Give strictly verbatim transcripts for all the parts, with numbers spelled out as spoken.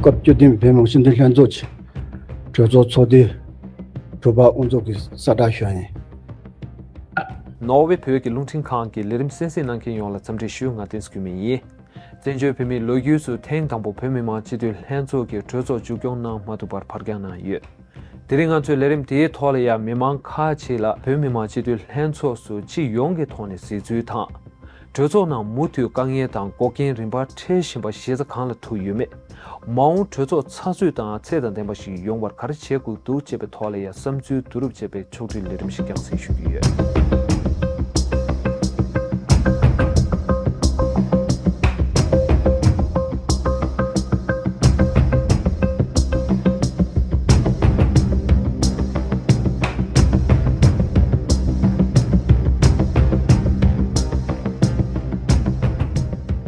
སྐབས་བཅུ་བདུན་པའི་བོད་མི་མང་སྤྱི་འཐུས་ལྷན་ཚོགས་ཀྱི་གྲོས་ཚོགས་ཚོགས་དུས་དྲུག་པ་དབུ་འཛུགས་ཀྱི་གསལ་བསྒྲགས་ཞུ་ཡ་ཡིན། ནོར་ཝེ་བོད་ཀྱི་རླུང་འཕྲིན་ཁང་གི་ལས་རིམ་གསན་གཟིགས་གནང་མཁན་ཡོངས་ལ་འཚམས་འདྲི་ཞུ། ང་བསྟན་འཛིན་སྐྱོན་མེད་ཡིན། བཙན་བྱོལ་བོད་མིའི་ལོ་རྒྱུས་སུ་ཐེངས་དང་པོ་བོད་མི་མང་སྤྱི་འཐུས་ལྷན་ཚོགས་ཀྱི་གྲོས་ཚོགས་མཇུག་སྐྱོང་གནང་མ་ཐུབ་པར་ཕར་འགྱངས་གནང་ཡོད། དེ་རིང་ང་ཚོས་ལས་རིམ་དེའི་ཐོག་ལ་ཡང་མི་མང་ཁག་ཅིག་ལ་བོད་མི་མང་སྤྱི་འཐུས་ལྷན་ཚོགས་སུ་སྤྱི་ཡོངས་ཀྱི་ཐོག་ནས་གཟིགས་ཚུལ་དང་། གྲོས་ཚོགས་ནང་མུ་མཐུད་དཀའ་ངལ་དང་འགོག་རྐྱེན་རིམ་པར་འཕྲད་བཞིན་པ་གཞི་རྩ་གང་ལ་ཐུག་ཡོད་མེད། མ་འོངས་གྲོས་ཚོགས་ཚགས་ཚུད་དང་ཚད་དང་ལྡན་པ་ཞིག་ཡོང་བར་ག་རེ་བྱེད་དགོས་འདུག་ཅེས་པའི་ཐོག་ལ་ཡང་བསམ་ཚུལ་བསྡུ་རུབ་བྱས་པའི་ཕྱོགས་སྒྲིག་ལས་རིམ་ཞིག་རྒྱང་སྲིང་ཞུ་གི་ཡོད།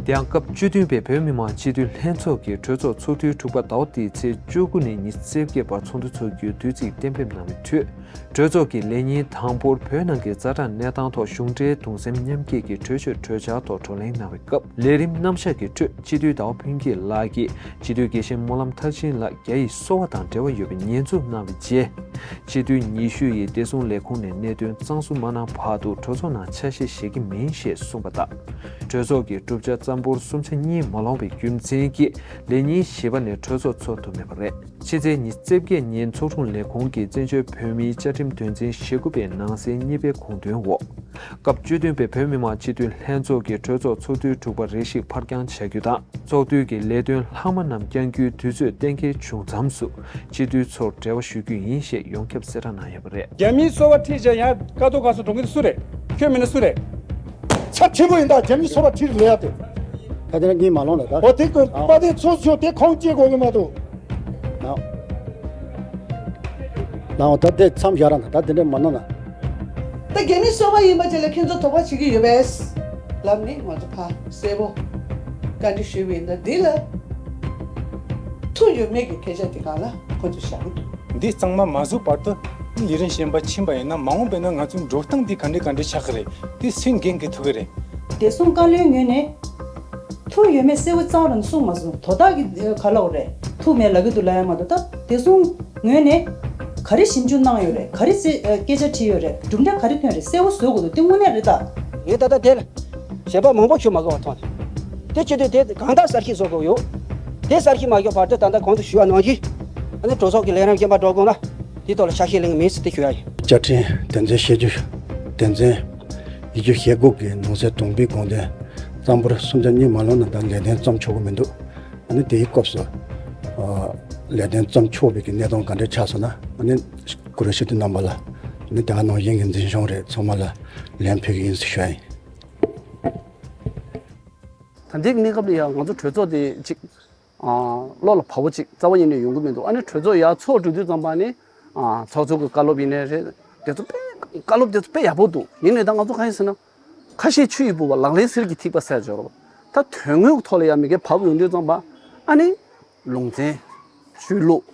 དེ་ཡང་སྐབས་བཅུ་བདུན་པའི་བོད་མི་མང་སྤྱི་འཐུས་ལྷན་ཚོགས་ཀྱི་གྲོས་ཚོགས་ཚོགས་དུས་དྲུག་པ་ཟླ་བ་འདིའི་ཚེས་བཅུ་དགུ་ནས་ཉི་ཤུ་རྩ་བརྒྱད་བར་ཚོགས་འདུ་འཚོགས་རྒྱུའི་དུས་ཚིགས་གཏན་འབེབས་གནང་བའི་ཁྲོད། གྲོས་ཚོགས་ཀྱི་ལས་ཉིན་དང་པོར་བོད་ནང་གི་ཛ་དྲག་གནས་སྟངས་ཐོག་གཞུང་འབྲེལ་གདུང་སེམས་མཉམ་སྐྱེད་ཀྱི་གྲོས་ཆོད་གྲོས་འཆར་ཐོག་བགྲོ་གླེང་གནང་བའི་སྐབས། ལས་རིམ་རྣམ་གཞག་གི་ཁྲོད་སྤྱི་འཐུས་ཟླ་བ་ཕུན་སྐྱིད་ལགས་ཀྱིས་སྤྱི་འཐུས་དགེ་བཤེས་སྨོན་ལམ་མཐར་ཕྱིན་ལགས་རྒྱ་ཡི་གསོ་བ་དང་འབྲེལ་བ་ཡོད་པའི་ཉེས་འཛུགས་གནང་བའི་རྗེས། སྤྱི་འཐུས་ཉི་ཤུ་ཡིས་བདེ་སྲུང་ལས་ཁུངས་ནས་གནད་དོན་གཙང་བཟོ་མ་གནང་བར་དུ་གྲོས་ཚོགས་ནང་ཆ་ཤས་བཞེས་ཀྱི་མིན་ཞེས་གསུངས་པ་དང་། གྲོས་ཚོགས་ཀྱི་གྲུབ་ཆ་རྩ་འབོར་གསུམ་ཆ་གཉིས་མ་ལོངས་པའི་རྒྱུ་མཚན་གྱིས་ལས་ཉིན་བཞི་པ་ནས་གྲོས་ཚོགས་ཚོགས་ཐུབ་མེད་པ་རེད། ཕྱི་ཚེས་ཉི་ཤུ་རྩ་བརྒྱད་ཉིན་ཚོགས་དྲུང་ལས་ཁུངས་ཀྱིས་བཙན་བྱོལ་བོད་མིའི་བཅའ་ཁྲིམས་དོན་ཚན་ཞེ་དགུ་པའི་ནང་གསེས་གཉིས་པའི་དགོངས་དོན་འོག་སྐབས་བཅུ་བདུན་པའི་བོད་མི་མང་སྤྱི་འཐུས་ལྷན་ཚོགས་ཀྱི་གྲོས་ཚོགས་ཚོགས་དུས་དྲུག་པ་རེ་ཞིག་ཕར་འགྱངས་བྱ་རྒྱུ་དང་། ཚོགས་དུས་ཀྱི་ལས་དོན་ལྷག་མ་རྣམས་བསྐྱང་རྒྱུའི་དུས་ཚོད་གཏན་འཁེལ་བྱུང་མཚམས་སུ་སྤྱི་འཐུས་ཚོར་འབྲེལ་བ་ཞུ་རྒྱུ་ཡིན་ཞེས་ཡོངས་ཁྱབ་གསལ་བསྒྲགས་གནང་ཡོད་པ་རེད། རྒྱ་མིའི་སོ་པ་ཁྲིད་བྱས་ཡང་ཀ་ཏོ་ག་སོ་འགྲོ་མཁན་དེ་སུ་རེད། ཁྱོད་མིན་ན་སུ་རེད། ཚབས་ཆེན་པོ་ཡིན་ད། རྒྱ་མིའི་སོ་པ་ཁྲིད་ལས་ཡ་དེ། ད་དེ་ན་གཉིས་མ་ལོངས་ལ་ད། འོ་དེ་ཀོ་པ་དེ་ཚོ་ཚོ་དེ་ཁོང་སྐྱེ་དགོས་ཀྱི་མ་གཏོགས། ན་ན་འོ་ད་དེ་མཚམས་བཞག་རང་ད་ད་དེ་འདྲ་མ་གནང་ན། ད་རྒྱ་མིའི་སོ་པ་ཡིན་པ་ཅིག་ལ་ཁྱེད་ཚོ་དོགས་པ་བྱེད་ཀྱི་ཡོད་པས། ལབ་ནི་ང་ཚོ་ཕ་གསལ་པོ་བཀའ་འདྲི་ཞུས་པ་ཡིན་ད། འདི་ལ་ཐུགས་ཡོད་མེད་ཀྱི་སྐད་ཆ་དེ་གང་ལ་ཁོ་ཚོ་བཞག་གི་འདུག་འདི་གཙང་མ་མ་བཟོ་བར་དུ་ལས་རིམ་གཞན་པ་ཕྱིན་པ་ཡིན་ན་མ་འོངས་པ་ན་ང་ཚོའི་འགྲོ་སྟངས་འདི་ག་འདྲ་ག་འདྲ་ཆགས་ཀྱི་རེད། དེ་སུས་འགན་འཁྱེར་ཐུབ་ཀྱི་རེད། བདེ་སྲུང་བཀའ་བློན་ངོས་ནས་ཐུགས་ཡོད་མེད་གསལ་པོ་རྩ་བ་རང་གསུངས་མ་སོང་། དོ་བདག་གི་ག་ལ་འོ་རེད། ཐུགས་མེད་ལབ་ཀྱི་འདུག་ལབ་ཡ་མ་གཏོགས། ད་བདེ་སྲུང་ངོས་ནས་ག་རེ་ཞིབ་འཇུག་གནང་ཡོད་རེད། ག་རེ་སྐད་ཆ་དྲིས་ཡོད་རེད། གྲུབ་འབྲས་ག་རེ་ཐོན་རེད། གསལ་པོ་བཟོ་དགོས་འདུག་དེ་དངོས་གནས་རེད་ད། ངས་ད་ལྟ་དེ་ལ་ཞལ་པར་མང་པོ་ཞུ་མ་དགོས་པ་མཐོང་། དེ་བྱེད་དུས་དེ་གང་ལྟར་གསར་ཤེས་བཟོ་དགོས་ཡོད། དེ་གསར་ཤེས་མ་བཟོས་བར་དུ་ད་ལྟ་གོང་དུ་ཞུས་པ་ནང་བཞིན་ཨ་ནི་གྲོས་ཚོགས་ཀྱི་ལས་རིམ་རྐྱང་པ་འགྲོ་དགོས་ན་དེ་ཐོག་ལ་ཆ་ཤས་ལེན་གྱི་མེད་ཟེར་དེ་ཞུ་ཡ་ཡིན། བཅའ་ཁྲིམས་དོན་ཚན་ཞེ་བཅུ་དོན་ཚན་ཉི་ཤུ་ཞེ་དགུ་གི་ནང་གསེས་དང་པོའི་དགོངས་དོན་རྩ་འབོར་གསུམ་ཆ་གཉིས་མ་ལོངས་ན་ད་ལས་དོན་བརྩམས་ཆོག་གི་མི་འདུག་ཨ་ནི་དེའི་སྐབས་སུ་ལས་དོན་བརྩམས་ཆོག་པའི་གི་གནས་སྟངས་ག་འདྲ་ཆགས་སོང་ན་ཨ་ནི་གུ་རུ་ཞུ་དུས་རྣམ་པ་ལ་ཨ་ནི་དེ་ག་ནང་བཞིན་གྱི་འཛིན་སྐྱོང་རེད་ཚང་མ་ལ་ལན་ཕུལ་གི་ཡིན་ཟེར་ཞུ་ཡ་ཡིན། ད་ལྟའི་གནས་སྐབས་ལ་ཡང་ང་ཚོ་གྲོས་ཚོགས་དེ་ཅིག་བློ་ལ་བབ་པོ་ཅིག་རྩ་བ་ཉིད་ནས་ཡོང་གི་མི་འདུག་ཨ་ནི་གྲོས་ཚོགས་ཡར་ཚོགས་འགྲོ་དུས་ཙམ་པ་ནི་ཚོགས་གཙོ་གི་བཀའ་སློབ་ཡིན་ནའི་རེད། དེ་ཚོ་དཔེ་བཀའ་སློབ་དེ་ཚོ་དཔེ་ཡག་པོ་འདུག་ཡིན་ནའི་ད་ང་ཚོ་གང་ཡིན་ཟེར་ན། ཁ་ཞེ་ཆུ་ཡི་ཕུ་བ་ལག་ལེན་གསེར་གྱི་ཐིགས་པ་ཟེར་འབྱོར་བ། ད་དོན་དངོས་ཐོག་ལ་ཡང་མི་སྐད་བབས་ཡོང་དུས་ཙམ་པ་ཨ་ནི་ལུང་ཚན། ཆོས་ལུགས།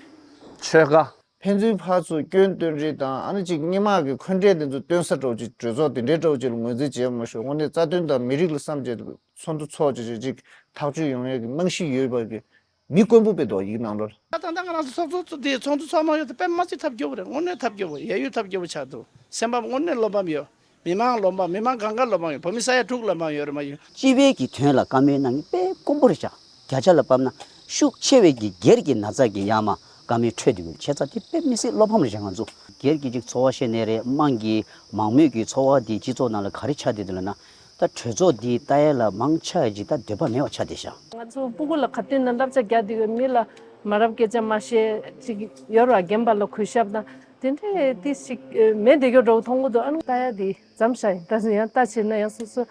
ཆོལ་ཁ། ཕན་ཚུན་ཕར་ཚུར་སྐྱོན་སྟོན་རེས་དང་ཨ་ནི་ཅིག་སྔོན་མ་གི་འཁོན་འགྲས་དེ་ཚོ་སྟོན་ས་འདྲ་བོ་ཅིག་གྲོས་ཚོགས་དེ་འདྲའི་འདྲ་བོ་ཅིག་ལ་ངོས་འཛིན་བྱས་མ་ཤོག་དངོས་གནས་རྩ་དོན་དང་མི་རིགས་ལ་བསམ་བྱས་ཚོགས་འདུ་ཚོགས་བྱས་ཅིག་ཐག་གཅོད་ཡོང་ཡས་ཀྱི་རྨང་གཞི་ཡོད་པ་གི་མི་དཀོན་པོ་དཔེ་འདུག་ཡིག་ནང་ལོགས་ལ། ད་ད་ལྟ་ང་རང་ཚོ་ཚོགས་གཙོ་ཚོ་དེ་ཚོགས་འདུ་ཚོགས་མ་ཡོད་དེ་དཔེ་མ་སྲིད་ཐབས་སྐྱོ་བོ་རེད། དངོས་གནས་ཐབས་སྐྱོ་བོ་ཡ་ཡོད་ཐབས་སྐྱོ་བོ་ཆགས་འདུག་སེམས་པ་དངོས་གནས་བློ་ཕམ་ཡོད། མི་མང་བློ་ཕམ། མི་མང་གང་ག་བློ་ཕམ་ཡོད། བོད་མི་ས་ཡ་དྲུག་བློ་ཕམ་ཡོད་རེད་མ་ཡོད། སྤྱི་པའི་གི་དོན་ལ་བཀའ་མོལ་གནང་མཁན་དཔེ་དཀོན་པོ་རེད་ཤག་བརྒྱ་ཆ་ལ་ཕབ་ན་ཤུགས་ཆེ་བའི་གི་སྒེར་གྱི་ན་ཚ་གི་ཡར་མར་བཀའ་མོལ་འཕྲོད་དེ་ཡོད། བྱས་ཙང་དེ་དཔེ་མི་སྲིད་བློ་ཕམ་རེད་ཤག་ང་ཚོ་སྒེར་གྱི་ཅིག་ཚོར་བ་བཤད་ནའི་རེད། དམངས་ཀྱི་མང་མོས་ཀྱི་ཚོར་བ་དེ་སྤྱི་ཚོགས་ནང་ལ་ག་རེ་ཆགས་བསྡད་འདུག་ལབ་ན། ད་གྲོས་ཚོགས་འདི་ལྟ་ཡ་ལ་མང་ཆེ་བ་ཅིག་ད་འདོད་པ་མེད་པ་ཆགས་བསྡད་ཤག་ང་ཚོ་སྤུ་གུ་ལ་ག་དུས་ན་བསླབ་བྱ་རྒྱག་བསྡད་ཡོད། མི་ལ་མ་རབས་སྐད་ཆ་མ་བཤད། ཅིག་ཡོད་ར་རྒན་པ་ལ་གུས་ཞབས་དང་དེ་འདྲས་དེ་ཞིག་མེད་བསྡད་རྒྱུ་འདྲ་བོ་མཐོང་གི་འདུག་ཨ་ནི་ལྟ་ཡ་དེ་མཚམས་བཞག་ཡིན། ད་ཡང་ལྟ་བྱས་ན་ཡང་སོ་སོ་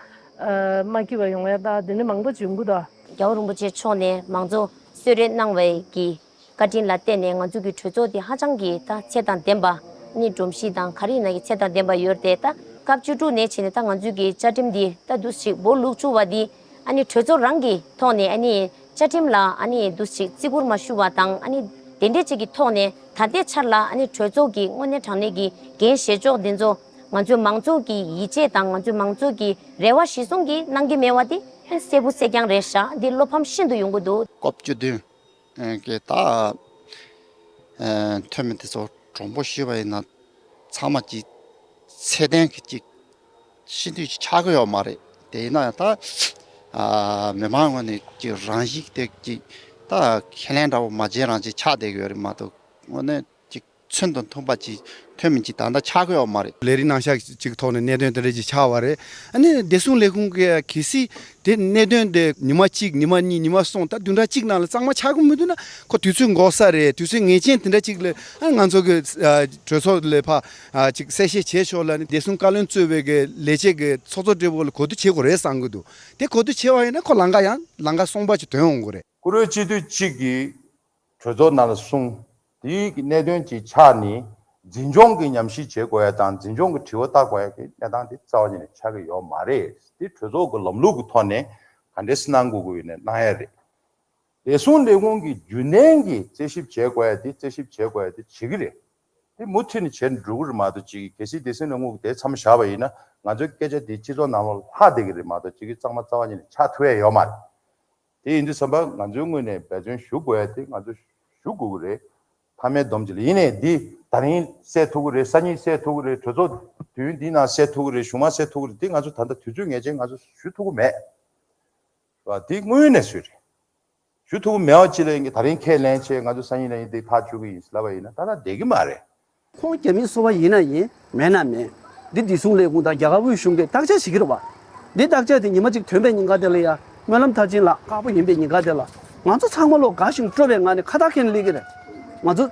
མ་སྐྱིད་པ་ཡོང་ཡ་ད་དེ་འདྲས་མང་པོ་ཅིག་ཡོང་གི་འདུག་རྒྱལ་བ་རིན་པོ་ཆེ་མཆོག་ནས་མང་གཙོ་གསོལ་རས་གནང་བའི་གི་བཀའ་དྲིན་ལ་བརྟེན་ནས་ང་ཚོ་གི་གྲོས་ཚོགས་འདི་ཧ་ཅང་གི་ད་ཚད་དང་ལྡན་པ། ནི་སྒྲོམ་གཞི་དང་ག་རེ་ཡིན་ན་གི་ཚད་དང་ལྡན་པ་ཡོད་རེད་དེ། ད་སྐབས་བཅུ་དྲུག་ནས་བྱས་ནས་ད་ང་ཚོའི་གི་བཅའ་ཁྲིམས་འདི་ད་འདུག་ཞིག་འབོར་ལུག་བཅུ་བ་འདི་ཨ་ནི་གྲོས་ཚོགས་རང་གི་ཐོག་ནས་ཨ་ནི་བཅའ་ཁྲིམས་ལ་ཨ་ནི་འདུག་ཞིག་བརྩི་བཀུར་མ་ཞུ་བ་དང་། ཨ་ནི་དེ་འདྲས་ཅིག་གི་ཐོག་ནས་ད་ལྟའི་ཆར་ལ་ཨ་ནི་གྲོས་ཚོགས་ཀྱི་དངོས་གནས་དྲང་གནས་ཀྱི་འགན་བཞེས་ཕྱོགས་འདི་ཚོ་ང་ཚོའི་མང་ཚོགས་ཀྱི་ཡིད་ཆེས་དང་ང་ཚོའི་མང་ཚོགས་ཀྱི་རེ་བ་གཞིར་བཟུང་གིས་གནང་གི་མེད་པ་འདི་ཨ་ནི་གསལ་པོ་གསལ་རྐྱང་རེད་ཤག་འདི་བློ་ཕམ་ཤིན་ཏུ་ཡོང་གི་འདུག་སྐབས་བཅུ་བདུན། ཨེ་གི་ད་ཨེ་འཐུས་མི་དེ་ཚོ་དྲང་པོ་ཞུས་པ་ཡིན་ན་ཚང་མ་ཅིག་ཚད་ལྡན་གྱི་ཅིག་ཤེས་འདོད་ཅིག་ཆགས་ཀྱི་ཡོད་མ་རེད། དེ་ཡིན་ན་ཡང་ད་ཨ་མི་མང་ངོས་ནས་ཅིག་རང་བཞིན་དེ་ཅིག་ད་ཁས་ལེན་འདྲ་བོ་མ་བྱས་རང་ཅིག་ཆགས་བསྡད་ཀྱི་ཡོད་རེད་མ་གཏོགས་དངོས་གནས་ཅིག་ཚུལ་དང་མཐུན་པ་ཅིག་འཐུས་མི་ཅིག་ད་ལྟ་ཆགས་ཀྱི་ཡོད་མ་རེད། ལས་རིགས་རྣམ་གཞག་ཅིག་ཐོག་ནས་གནད་དོན་དེ་འདྲ་ཅིག་ཆགས་པ་རེད། ཨ་ནི་བདེ་སྲུང་ལས་ཁུངས་ཀྱིས་གལ་སྲིད་དེ་གནད་དོན་དེ་ཉི་མ་གཅིག་ཉི་མ་གཉིས་ཉི་མ་གསུམ་ད་བདུན་ཕྲག་གཅིག་ནང་ལ་གཙང་མ་ཆགས་ཀྱི་མི་འདུག་ན་ཁོ་དུས་ཚོད་འགོར་ས་རེད། དུས་ཚོད་ངེས་ཅན་དེ་འདྲ་ཅིག་ལ་ཨ་ང་ཚོ་གི་ཨ་གྲོས་ཚོགས་ལ་ཕ་ཨ་ཅིག་གསལ་བཤད་བྱས་ཆོག་ལ་ནི་བདེ་སྲུང་བཀའ་བློན་གཙོས་པའི་གི་ལས་བྱེད་ཀྱི་ཚོགས་གཙོ་སྦྲེལ་པོ་ལ་གོ་བསྡུར་བྱེད་དགོས་རེད་བསམ་གི་འདུག་དེ་གོ་བསྡུར་བྱས་པ་ཡིན་ན་ཁོ་ལམ་ཁ་ཡང་ལམ་ཁ་གསུམ་པ་ཅིག་ཐོན་འོང་གི་རེད། བཀུར་འོས་སྤྱི་འཐུས་གཅིག་གིས་གྲོས་ཚོགས་ནང་ལ་གསུངས། དེའི་གནད་དོན་ཅིག་ཆགས་ནས་འཛིན་སྐྱོང་གི་ཉམས་ཞིབ་བྱེད་དགོས་ཡ་དང་འཛིན་སྐྱོང་གི་དྲི་བ་བལྟ་དགོས་ཡ་གི་གནས་སྟངས་དེ་རྩ་བ་ཉིད་ནས་ཆགས་ཀྱི་ཡོད་མ་རེད། དེ་གྲོས་ཚོགས་ཀྱི་ལམ་ལུགས་ཀྱི་ཐོག་ནས་ག་འདྲས་སེ་གནང་དགོས་ཀྱི་ཡོད་ནས་གནང་ཡ་རེད། བདེ་སྲུང་ལས་ཁུངས་ཀྱི་རྒྱུན་ལྡན་གྱི་རྩད་ཞིབ་བྱེད་དགོས་ཡ་དེ་རྩད་ཞིབ་བྱེད་དགོས་ཡ་དེ་བྱེད་ཀྱི་རེད། དེ་མུ་མཐུད་ནས་བྱས་ནས་འགྲོ་གི་རེད་མ་གཏོགས་ཅིག་གལ་སྲིད་བདེ་སྲུང་ལས་ཁུངས་ཀྱི་དེ་མཚམས་བཞག་པ་ཡིན་ན་ང་ཚོའི་སྐད་ཆ་དེ་སྤྱི་ཚོགས་ནང་ལ་ལྷག་བསྡད་ཀྱི་རེད་མ་གཏོགས་ཅིག་གི་གཙང་མ་རྩ་བ་ཉིད་ནས་ཆགས་ཐུབ་ཡ་ཡོད་མ་རེད། དེ་ཡིན་དུས་ཙམ་པ་ང་ཚོའི་ངོས་ནས་འབད་བརྩོན་ཞུ་དགོས་ཡ་དེ་ང་ཚོ་ཞུ་དགོས་ཀྱི་རེད། མཐའ་མའི་སྡོམ་གཅིག་ལ་ཡིན་ནའི་འདི་ད་རིང་སེལ་ཐུབ་ཀྱི་རེད། སང་ཉིན་སེལ་ཐུབ་ཀྱི་རེད། གྲོས་ཚོགས་དུས་ཡུན་འདིའི་ནང་སེལ་ཐུབ་ཀྱི་རེད། གཞུག་མ་སེལ་ཐུབ་ཀྱི་རེད། འདི་ང་ཚོ་ད་ལྟ་དུས་ཚོད་ངེས་ཅན་ང་ཚོ་ཞུ་ཐུབ་ཀྱི་མེད་པ། འདི་དངོས་ཡོད་གནས་ཚུལ་རེད། ཞུ་ཐུབ་ཀྱི་མེད་པ་ཅིག་ལ་ཡིན་གྱི་ད་རིང་ཁས་ལེན་བྱས་ང་ཚོ་སང་ཉིན་གནངས་ཉིན་འདི་ཐག་གཅོད་ཀྱི་ཡིན་ལབ་པ་ཡིན་ན་ད་ལྟ་བསྡད་ཀྱི་མ་རེད། ཁོང་རྒྱ་མིའི་སོ་པ་ཡིན་ན་ཡིན་མེད་ན་མེད། འདི་བདེ་སྲུང་ལས་ཁུངས་དང་རྒྱ་གར་དབུས་གཞུང་གིས་བརྟག་དཔྱད་བྱེད་ཀྱི་རེད་བ། འདི་བརྟག་དཔྱད་དེ་ཉི་མ་གཅིག་ཐོན་པའི་ཉིན་ཀ་དེ་ལ་ཡ་སྨོན་ལམ་མཐར་ཕྱིན་ལ་ཁག་པོ་ཡིན་པའི་ཉིན་ཀ་དེ་ལ་ང་ཚོ་ཚང་མ་ལོ་དགའ་ཞིང་སྤྲོ་བའི་ངང་ནས་ཁ་བཏགས་འཁྱེར་ནས་སླེབས་ཀྱི་རེད། ང་ཚོ་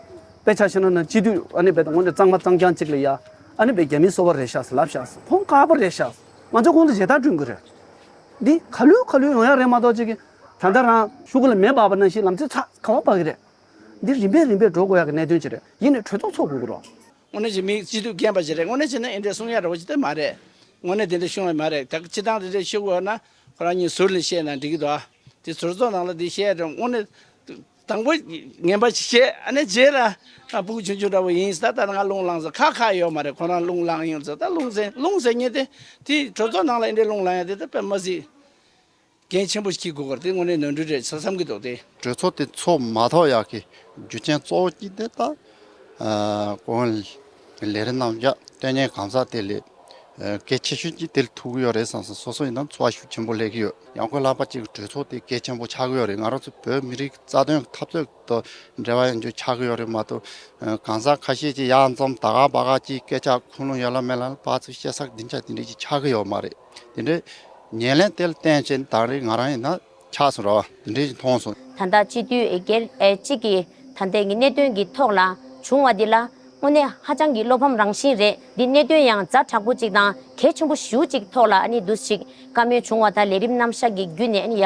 དཔེ་ཆ་བཞག་ན་ན་སྤྱི་འཐུས་ཨ་ནི་དཔེ་དང་དངོས་གནས་གཙང་མ་གཙང་རྐྱང་གཅིག་ལ་ཡ་ཨ་ནི་དཔེ་རྒྱ་མིའི་སོ་པ་རེད་ཤག་ཟེར་ལབ་ཤག་ཟེར། ཁོང་དཀར་པོ་རེད་ཤག་ཟེར། ང་ཚོ་ཁོང་ཚོ་ཞེ་དྲག་བསྐྲུན་གྱི་རེད། འདི་ག་ལུས་ག་ལུས་ཡོང་ཡ་རེད་མ་གཏོགས་ཅིག་གི་ད་ལྟ་རང་ཤུ་གུ་ལ་མེ་འབར་བ་ནང་བཞིན་ལམ་སེང་ཚ་ག་པར་འབར་གྱི་རེད། འདི་རིམ་པས་རིམ་པས་འགྲོ་དགོས་ཡག་གི་གནད་དོན་ཅིག་རེད། ཡིན་ནའི་གྲོས་ཚོགས་ཚོགས་དགོས་ཀྱི་རེད། དངོས་གནས་ཀྱི་མི་སྤྱི་འཐུས་རྒན་པ་ཞིག་རེད། དངོས་གནས་བྱས་ན་འདི་འདྲ་གསུང་ཡ་འདྲ་བོ་ཅིག་དེ་མ་རེད། དངོས་གནས་དེ་འདྲ་གསུང་ཡ་མ་རེད། ད་སྤྱིར་བཏང་དེ་འདྲ་ཤོད་དགོས་ན་ཁོ་རང་གཉིས་ཟུར་ལ་བཤད་ན་འགྲིག་གི་འདུག་ཨ། དེ་ཟུར་ཚོགས་ནང་ལ་དེ་བཤད་ཡ་འདྲ་དངོས་གནས་དང་པོ་ངན་པ་ཞིག་བཤད་ཨ་ནི་རྗེས་ལ་ཨ་སྤུ་གུ་ཆུང་ཆུང་འདྲ་བོ་ཡིན་ཟེར། ད་ད་ང་རླུང་ལངས་ཟེར་ཁ་ཁ་ཡོད་མ་རེད། ཁོ་རང་རླུང་ལངས་ཡོང་ཟེར། ད་རླུང་ཟེར་རླུང་ཟེར་མཁན་དེ་དེ་གྲོས་ཚོགས་ནང་ལ་འདི་འདྲ་རླུང་ལངས་ཡ་དེ་ད་དཔེ་མ་སྲིད། འགན་ཆེན་པོ་ཞིག་འཁྱེར་དགོས་ཀྱི་རེད། དེ་དངོས་གནས་ནོར་འཁྲུལ་རེད་ཟེར་བསམ་གྱི་འདུག་སྟེ། གྲོས་ཚོགས་དེ་ཚོགས་མ་ཐོག་ཡག་གི་རྒྱུ་རྐྱེན་གཙོ་བོ་གཅིག་དེ་ད་ཨ་ཁོང་ལས་རིམ་རྣམ་གཞག་སྟོན་ཉན་གང་ཟག་དེ་ལས་ཨ་གལ་ཆེ་ཤོས་གཅིག་དེ་ལ་ཐུག་གི་ཡོད་རེད་བསམ་སོང་། སོ་སོ་ཡིན་ན་འཚོ་བ་ཤུགས་ཆེན་པོ་སླེབས་ཀྱི་ཡོད། ཡང་སྒོས་ལྷག་པ་གཅིག་གྲོས་ཚོགས་དེ་གལ་ཆེན་པོ་ཆགས་ཀྱི་ཡོད་རེད། ང་རང་ཚོ་བོད་མི་རིགས་རྩ་དོན་འཐབ་རྩོད་དང་འབྲེལ་བ་ཡོད་རྒྱུ་ཆགས་ཀྱི་ཡོད་རེད་མ་གཏོགས་ཨ་གང་ཟག་ཁ་ཤས་ཀྱིས་ཡག་མཚམས་ད་ག་ཕ་ག་གཅིག་སྐད་ཆ་ཁུངས་ལུང་ཡོད་ལ་མེད་ལ་ཕར་ཚུར་བཤད་ས་འདི་འདྲ་དེ་འདྲ་གཅིག་ཆགས་ཀྱི་ཡོད་མ་རེད། དེ་འདྲའི་ཉེར་ལེན་དེ་ལ་བརྟེན་བྱས་ད་རེས་ང་རང་ཡིན་ན་ཆགས་སོང་ར་བ་དེ་འདྲའི་མཐོང་སོང་། ད་ལྟ་སྤྱི་འཐུས་སྒེར་ཨེ་གཅིག་གི་ད་ལྟའི་གི་གནད་དོན་གྱི་ཐོག་ལ་བྱུང་བ་འདི་ལ་དངོས་གནས་ཧ་ཅང་གི་བློ་ཕམ་རང་བཞིན་རེད། འདི་གནད་དོན་ཡང་ཛ་དྲག་པོ་གཅིག་དང་གལ་ཆེན་པོ་ཞེ་པོ་གཅིག་ཐོག་ལ་ཨ་ནི་འདུག་ཅིག་བཀའ་མོལ་བྱུང་བ་དང་ལས་རིམ་རྣམ་གཞག་གི་བརྒྱུད་ནས་ཨ་ནི་ཡ་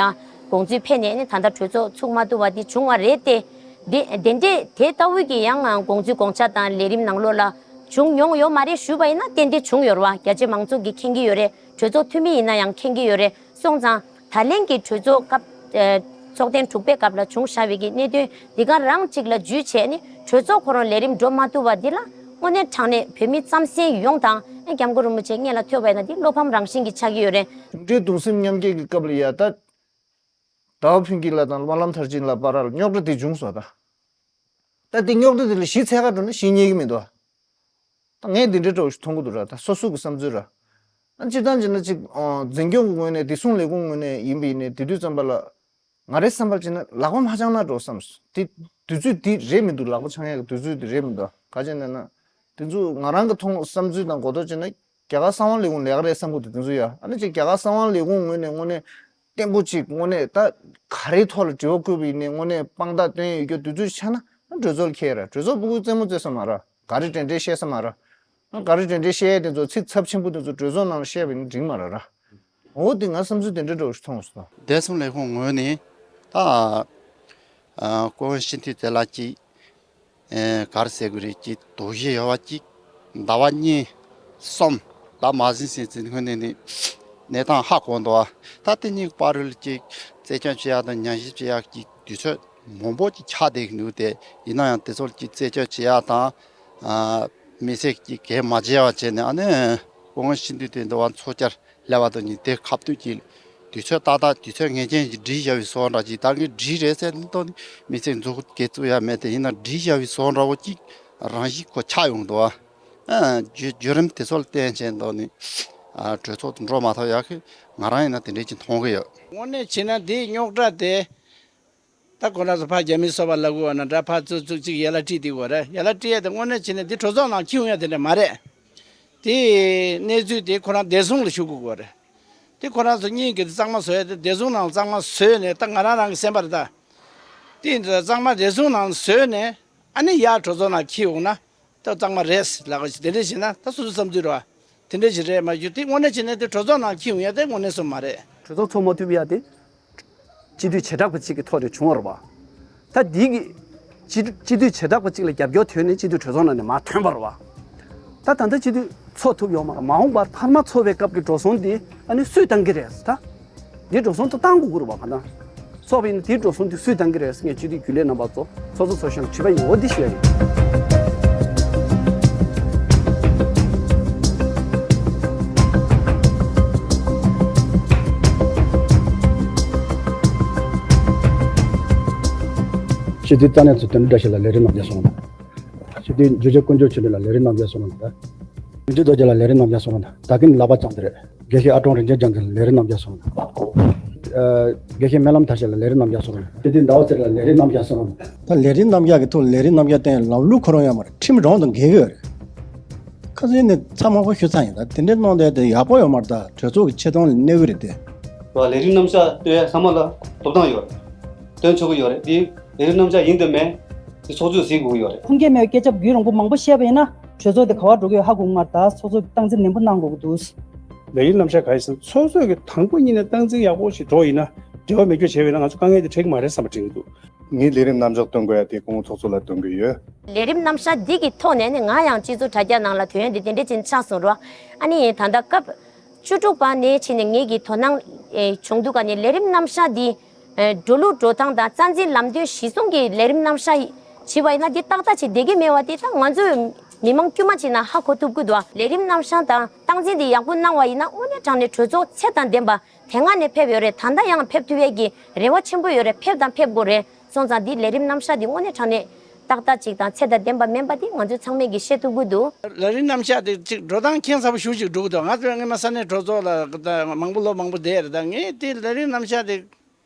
དགོངས་ཚུལ་ཕེབས་ནས་ཨ་ནི་ད་ལྟ་གྲོས་ཚོགས་ཚུགས་མ་ཐུབ་པ་འདི་བྱུང་བ་རེད་དེ། འདི་དེ་འདྲས་དེ་ལྟ་བུ་གི་ཡང་དགོངས་ཚུལ་དགོངས་འཆར་དང་ལས་རིམ་ནང་ལོགས་ལ་བྱུང་མྱོང་ཡོད་མ་རེད་ཞུས་པ་ཡིན་ན་ཏན་ཏན་བྱུང་ཡོད་རེད་བ། རྒྱ་ཆེ་མང་ཚོགས་ཀྱིས་མཁྱེན་གྱི་ཡོད་རེད། གྲོས་ཚོགས་འཐུས་མི་ཡིན་ན་ཡང་མཁྱེན་གྱི་ཡོད་རེད། སོང་ཙང་ད་ལན་གྱི་གྲོས་ཚོགས་སྐབས་ཨེ་ཚོགས་ཐེངས་དྲུག་པའི་སྐབས་ལ་བྱུང་བཞག་པའི་གི་གནད་དོན་འདི་ག་རང་གཅིག་ལ་འཇུས་བྱས་ནས་གྲོས་ཚོགས་ཁོ་རང་ལས་རིམ་འགྲོ་མ་ཐུབ་པ་འདི་ལ་དངོས་གནས་དྲང་གནས་བོད་མི་རྩམ་ཟན་ཡོངས་དང་ཨེ་སྐྱབས་མགོན་རིན་པོ་ཆེ་སྔོན་ལ་ཐོས་པ་ཡིན་ན་འདི་བློ་ཕམ་རང་བཞིན་གྱི་ཆགས་ཀྱི་ཡོད་རེད། གཞུང་འབྲེལ་གདུང་སེམས་མཉམ་སྐྱེད་ཀྱི་སྐབས་ལ་ཡ་ད། ཟླ་བ་ཕུན་སྐྱིད་ལགས་དང་སྨོན་ལམ་མཐར་ཕྱིན་ལགས་བར་ལ་རྙོག་དྲ་དེ་བྱུང་སོང་ད། ད་དེ་རྙོག་དྲ་དེ་ལ་གཞི་འཚོལ་ག་འགྲོ་ན་གཞི་རྙེད་ཀྱི་མི་འདུག་ད་ངས་འདི་འདྲའི་འདྲ་བོ་ཞིག་མཐོང་གི་འདུག་ར། ད་སོ་སོ་གི་བསམ་ཚུལ་ར། ཨ་སྤྱིར་བཏང་བྱས་ན་ཅིག་ཨ་འཛིན་སྐྱོང་གི་ངོས་ནས་བདེ་སྲུང་ལས་ཁུངས་ངོས་ནས་ཡིན་པ་ཡིན་ནའི་དེ་དུས་ཙམ་པ་ལ། ང་རའི་བསམ་པར་བྱས་ན་ལག་པ་མ་འཆང་ན་འགྲོ་བསམ། དེ་དུས་ཚོད་དེ་རེད་མི་འདུག་ལག་པ་འཆང་ཡག་གི་དུས་ཚོད་དེ་རེད་མི་འདུག་ག་རེ་ཟེར་ན་ན། དེ་ཚོ་ང་རང་གི་མཐོང་བསམ་ཚུལ་དང་གོ་རྟོགས་བྱས་ན། རྒྱ་གར་གསང་བ་ལས་ཁུངས་ལས་ཀ་རེད་བསམ་གྱི་འདུག་དེ་ཚོ་ཡ། ཨ་ནི་ཅིག་རྒྱ་གར་གསང་བ་ལས་ཁུངས་ངོས་ནས་དངོས་གནས་བརྟན་པོ་ཅིག་དངོས་གནས་ད་ག་རེའི་ཐོག་ལ་དྲི་བ་བཀོད་པ་ཡིན་ནའི་དངོས་གནས་དཔང་རྟགས་སྟོན་ཡོད་རྒྱུ་དུས་ཚོད་ཆགས་ན་ཨ་གྲོས་ཚོགས་ལ་འཁྱེར་ར། གྲོས་ཚོགས་སྤུ་གུའི་རྩེད་མོ་རྩེ་ས་མ་ར། ག་རེ་འདྲེན་འདྲེན་བཤད་ས་མ་ར། ཨ་ག་རེ་འདྲེན་འདྲེན་བཤད་ཡས་དེ་ཚོ་ཚིག་ཚབས་ཆེན་པོ་དེ་ཚོ་གྲོས་ཚོགས་ནང་ལ་བཤད་པ་ཡིན་ན་འགྲིག་མ་ར་ར། འོ་དེ་ང་བསམ་ཚུལ་དེ་འདྲ་འདྲ་བོ་ཞིག་མཐོང་སོང་། བདེ་སྲུང་ལས་ཁུངས་ངོས་ནས་ད་ཨ་ཀོང་སྤྱི་འཐུས་དེ་ལ་ཅིག་ཨེ་ག་རེ་ཟེར་དགོས་རེད། ཅིག་དོགས་གཞི་ཡོད་པ་ཅིག་ཟླ་བ་གཉིས་གསུམ་ད་མ་ཟིན་ཟིན་ཟིན་ཁོ་ནས་ནི་གནས་སྟངས་ཧ་གོ་འདུག་ཨ། ད་དེ་གཉིས་བར་ལ་ཅིག་རྩད་གཅོད་བྱེད་ཡག་དང་ཉམས་ཞིབ་བྱེད་ཡག་ཅིག་དུས་ཚོད་མང་པོ་ཅིག་ཆགས་བསྡད་ཀྱི་འདུག་དེ་ཡིན་ན་ཡང་དེ་ཚོར་ཅིག་རྩད་གཅོད་བྱེད་ཡག་དང་ཨ་དམིགས་བསལ་ཅིག་གལ་མ་ཆེ་བ་བྱས་ནས་ཨ་ནི་ཀོང་སྤྱི་འཐུས་དེ་འདུག་ཨ་ཚོགས་བཅར་སླེབས་པ་དང་ཉིན་དེ་ཁ་གཏད་ཀྱི་ དུས་ཚོད་ཏག་ཏག་དུས་ཚོད་ངེས་ཅན་གྱི་སྒྲིག་བཞག་པའི་བཟོ་འདྲ་ཅིག་ད་གིན་སྒྲིག་རེད་ཟེར་ནས་ཏོག་ནི་མི་ཚེ་འཛུགས་སྐྱེལ་བཙུགས་ཡ་མེད་དེ་ཡིན་ན་སྒྲིག་བཞག་པའི་བཟོ་འདྲ་བོ་ཅིག་རང་བཞིན་ཁོ་ཆགས་ཡོང་འདུག་བ། ཨ་བརྒྱུད་བརྒྱུད་རིམ་དེ་ཚོ་ལ་བརྟེན་བྱས་ཏོག་ནི་ཨ་གྲོས་ཚོགས་དུ་འགྲོ་མ་ཐུབ་ཡ་གི་ང་རང་ཡིན་ན་དེ་འདྲས་ཅིག་མཐོང་གི་ཡོད། དངོས་གནས་བྱས་ན་འདིའི་རྙོག་དྲ་དེ། ད་ཁོ་རང་ཚོ་ཕར་རྒྱ་མིའི་སོ་པ་ལབ་དགོས་ན་འདྲ་ཕར་ཚུར་ཚུར་ཅིག་ཡ་ལ་བཀྲིས་དེ་དགོས་རེད། ཡ་ལ་བཀྲིས་ཡ་དེ་དངོས་གནས་བྱས་ན་འདི་གྲོས་ཚོགས་ནང་འཁྱེར་ཡོང་ཡ་དེ་འདྲ་མ་རེད། དེ་གནས་ཚུལ་དེ་ཁོ་རང་བདེ་སྲུང་ལ་ཞུགས་དགོས་དགོས་རེད། དེ་ཁོ་རང་ཚོ་གཉིས་ཀྱི་གཙང་མ་བཟོ་ཡ་དེ་བདེ་སྲུང་ནང་གཙང་མ་བཟོས་ནས་ད་ང་རང་རང་གི་སེམས་པ་རེད་ད། དེ་གཙང་མ་བདེ་སྲུང་ནང་བཟོས་ནས་ཨ་ནི་ཡར་གྲོས་ཚོགས་ནང་འཁྱེར་ཡོང་ན་ད་གཙང་མ་རེད་ལབ་དེ་འདྲ་བྱས་ན་ད་སོ་སོའི་བསམ་ཚུལ་རེད་བ། དེ་འདྲ་ཞིག་རེད་མ་གཞི་དེ་དངོས་གནས་བྱས་ན་དེ་གྲོས་ཚོགས་ནང་འཁྱེར་ཡོང་ཡ་དེ་དངོས་གནས་སུ་མ་རེད། གྲོས་ཚོགས་ཚོགས་མ་ཐུབ་ཡ་དེ། སྤྱི་འཐུས་བྱེ་བྲག་པ་གཅིག་གི་ཐོག་ནས་བྱུང་བ་རེད་བ། ད་འདི་གི་སྤྱི་སྤྱི་འཐུས་བྱེ་བྲག་པ་གཅིག་ལ་རྒྱབ་སྐྱོར་ཐོན་ནས་སྤྱི་འཐུས་གྲོས་ཚོགས་ནང་ནས་མར་ཐོན་པ་རེད་བ། ད་ད་ལྟ་སྤྱི་འཐུས་ཚོགས་ཐུབ་ཡོད་མ་རེད། མ་འོངས་པར་འཕར་མ་ཚོགས་པའི་སྐབས་ཀྱི་འགྲོ་སོང་འདི་ཨ་ནི་སུས་བཏང་གི་རེད་ད། འདི་འགྲོ་སོང་ད་བཏང་དགོས་ཀྱི་རེད་བ་ག་ན། ཚོགས་པ་ཡིན་ན་དེའི་འགྲོ་སོང་དེ་སུས་བཏང་གི་རེད་ཟེར་ངས་སྤྱི་འཐུས་རྒྱུན་ལས་རྣམ་པ་ཚོ་ཚོགས་གཙོ་ཚོགས་གཞོན་ལ་དྲི་བ་ཡིན། འོ་འདི་ཞུ་ཡ་ཡིན། སྤྱི་འཐུས་རྩ་གནས་ཚོ་དོན་གྲུབ་བཀྲ་ཤིས་ལ་ལས་རིམ་རྣམས་ཀྱང་གསུངས་གནང་། སྤྱི་འཐུས་འཇུ་ཆེན་དཀོན་མཆོག་ཆོས་སྒྲོན་ལ་ལས་རིམ་རྣམས་ཀྱང་གསུངས་གནང་། དོན་གྲུབ་རྡོ་རྗེ་ལ་ལས་རིམ་རྣམས་ཀྱང་གསུངས་གནང་། ད་གིན་ལག་པ་བརྐྱངས་ཏེ་རེད། དགེ་བཤེས་ཨ་ཀྲོང་རིན་ཆེན་རྒྱ་མཚོ་ལ་ལས་རིམ་རྣམས་ཀྱང་གསུངས་གནང་། ཨ་དགེ་བཤེས་སྨོན་ལམ་མཐར་ཕྱིན་ལ་ལས་རིམ་རྣམས་ཀྱང་གསུངས་གནང་། སྤྱི་འཐུས་ཟླ་བ་ཚེ་རིང་ལ་ལས་རིམ་རྣམས་ཀྱང་གསུངས་གནང་། ད་ལས་རིམ་རྣམས་ཀྱང་གི་ཐོག་ལས་རིམ་རྣམས་ཀྱང་བསྟན་ལམ་ལུགས་ཁོ་རང་ཡོད་མ་རེད། ཁྲིམས་རང་དང་འགལ་གྱི་ཡོད་རེད། ཁ་སང་ནས་ཚ་མང་པོ་ཞུ་ཚར་ཡིན། ད་དེ་འདྲའི་གནང་བསྡད་དེ་ཡག་པོ་ཡོད་མ་རེད། ད་གྲོས་ཚོགས་ཀྱི་ཆེ་མཐོང་ལ་གནོད་གི་རེད་དེ། ལས་རིམ་རྣམ་གཞག་སྟོན་ཡ་ཚང་མ་ལ་ཐོབ་ཐང་ཡོད་རེད། སྟོན་ཆོག་གི་ཡོད་རེད། དེ་ལས་རིམ་རྣམ་གཞག་ཡིན་དང་མིན་དེ་ཚོགས་གཙོས་གཟིགས་དགོས་ཀྱི་ཡོད་རེད། ཁུངས་སྐྱེལ་མེད་པའི་སྐད་ཆ་རྒྱུན་རིང་པོ་མང་པོ་བཤད་པ་ཡིན་ན་གྲོས་ཚོགས་དེ་ག་པར་འགྲོ་གི་ཡོད་ཧ་གོ་གི་མ་རེད། ད་ཚོགས་གཙོས་སྟངས་འཛིན་ནན་པོ་གནང་དགོས་ཀྱི་འདུག་ལས་རིམ་རྣམ་གཞག་ག་ཡིན་ཟེར་ན་ཚོགས་གཙོས་ཀྱི་དང་པོ་ཉིད་ནས་སྟངས་འཛིན་ཡག་པོ་ཞིག་འགྲོ་ཡིན་ན་འབྲེལ་བ་མེད་རྒྱུ་བྱས་པ་ཡིན་ན་ང་ཚོ་དཀའ་ངལ་དེ་འཕྲད་ཀྱི་མ་རེད་བསམ་པ་དྲན་གྱི་འདུག་ངས་ལས་རིམ་རྣམ་གཞག་སྟོན་དགོས་ཡ་དེ་སྐུ་ངོ་ཚོགས་གཙོ་ལ་སྟོན་གྱི་ཡོད། ལས་རིམ་རྣམ་གཞག་འདི་གི་ཐོག་ནས་ནི་ང་ཡང་སྤྱི་ཚོགས་དྲ་རྒྱ་ནང་ལ་ཐོན་ཡ་འདི་དེ་འདྲ་ཅིག་ཆགས་སོང་རོ། ཨ་ནི་ད་ལྟ་སྐབས་བཅུ་དྲུག་པ་ནས་ཕྱིན་ནས་ངེད་ཀྱི་དོ་སྣང་ཨེ་བྱུང་འདུག་ག་ནི་ལས་རིམ་རྣམ་གཞག་འདི་ཨེ་འགྲོ་ལུགས་འགྲོ་སྟངས་དང་རྩ་འཛིན་ལམ་སྟོན་གཞི་བཟུང་གི་ལས་རིམ་རྣམ་གཞག་བྱས་པ་ཡིན་ན་འདི་ཏག་ཏག་ཅིག་བསྡད་ཀྱི་མེད་པ་འདི་ད་ང་ཚོས་མི་མང་དཀྱུས་མ་ཅིག་ནང་ཧ་གོ་ཐུབ་ཀྱི་འདུག་ལས་རིམ་རྣམ་གཞག་དང་སྟངས་འཛིན་འདི་ཡག་པོ་གནང་བ་ཡིན་ན་དངོས་གནས་དྲང་གནས་གྲོས་ཚོགས་ཚད་དང་ལྡན་པ་དེ་སྔ་ནས་ཕེབས་ཡོད་རེད། ད་ལྟ་ཡང་ཕེབས་ཐུབ་ཡས་ཀྱི་རེ་བ་ཆེན་པོ་ཡོད་རེད། ཕེབས་དང་ཕེབས་དགོས་རེད། སོང་ཙང་འདི་ལས་རིམ་རྣམ་གཞག་འདི་དངོས་གནས་དྲང་གནས་ཏག་ཏག་ཅིག་དང་ཚད་དང་ལྡན་པ་མིན་པ་འདི་ང་ཚོ་ཚང་མས་ཀྱིས་ཤེས་ཐུབ་ཀྱི་འདུག་ལས་རིམ་རྣམ་གཞག་དེ་ཅིག་འགྲོ་སྟངས་ཁྱད་མཚར་པོ་ཞེ་པོ་ཅིག་འགྲོ་གི་འདུག་ང་ཚོས་སྔོན་མ་ས་གནས་གྲོས་ཚོགས་ལ་ད་མང་པོ་ལོ་མང་པོ་བསྡད་རེད། ད་ངས་དེ་ལས་རིམ་རྣམ་གཞག་དེ་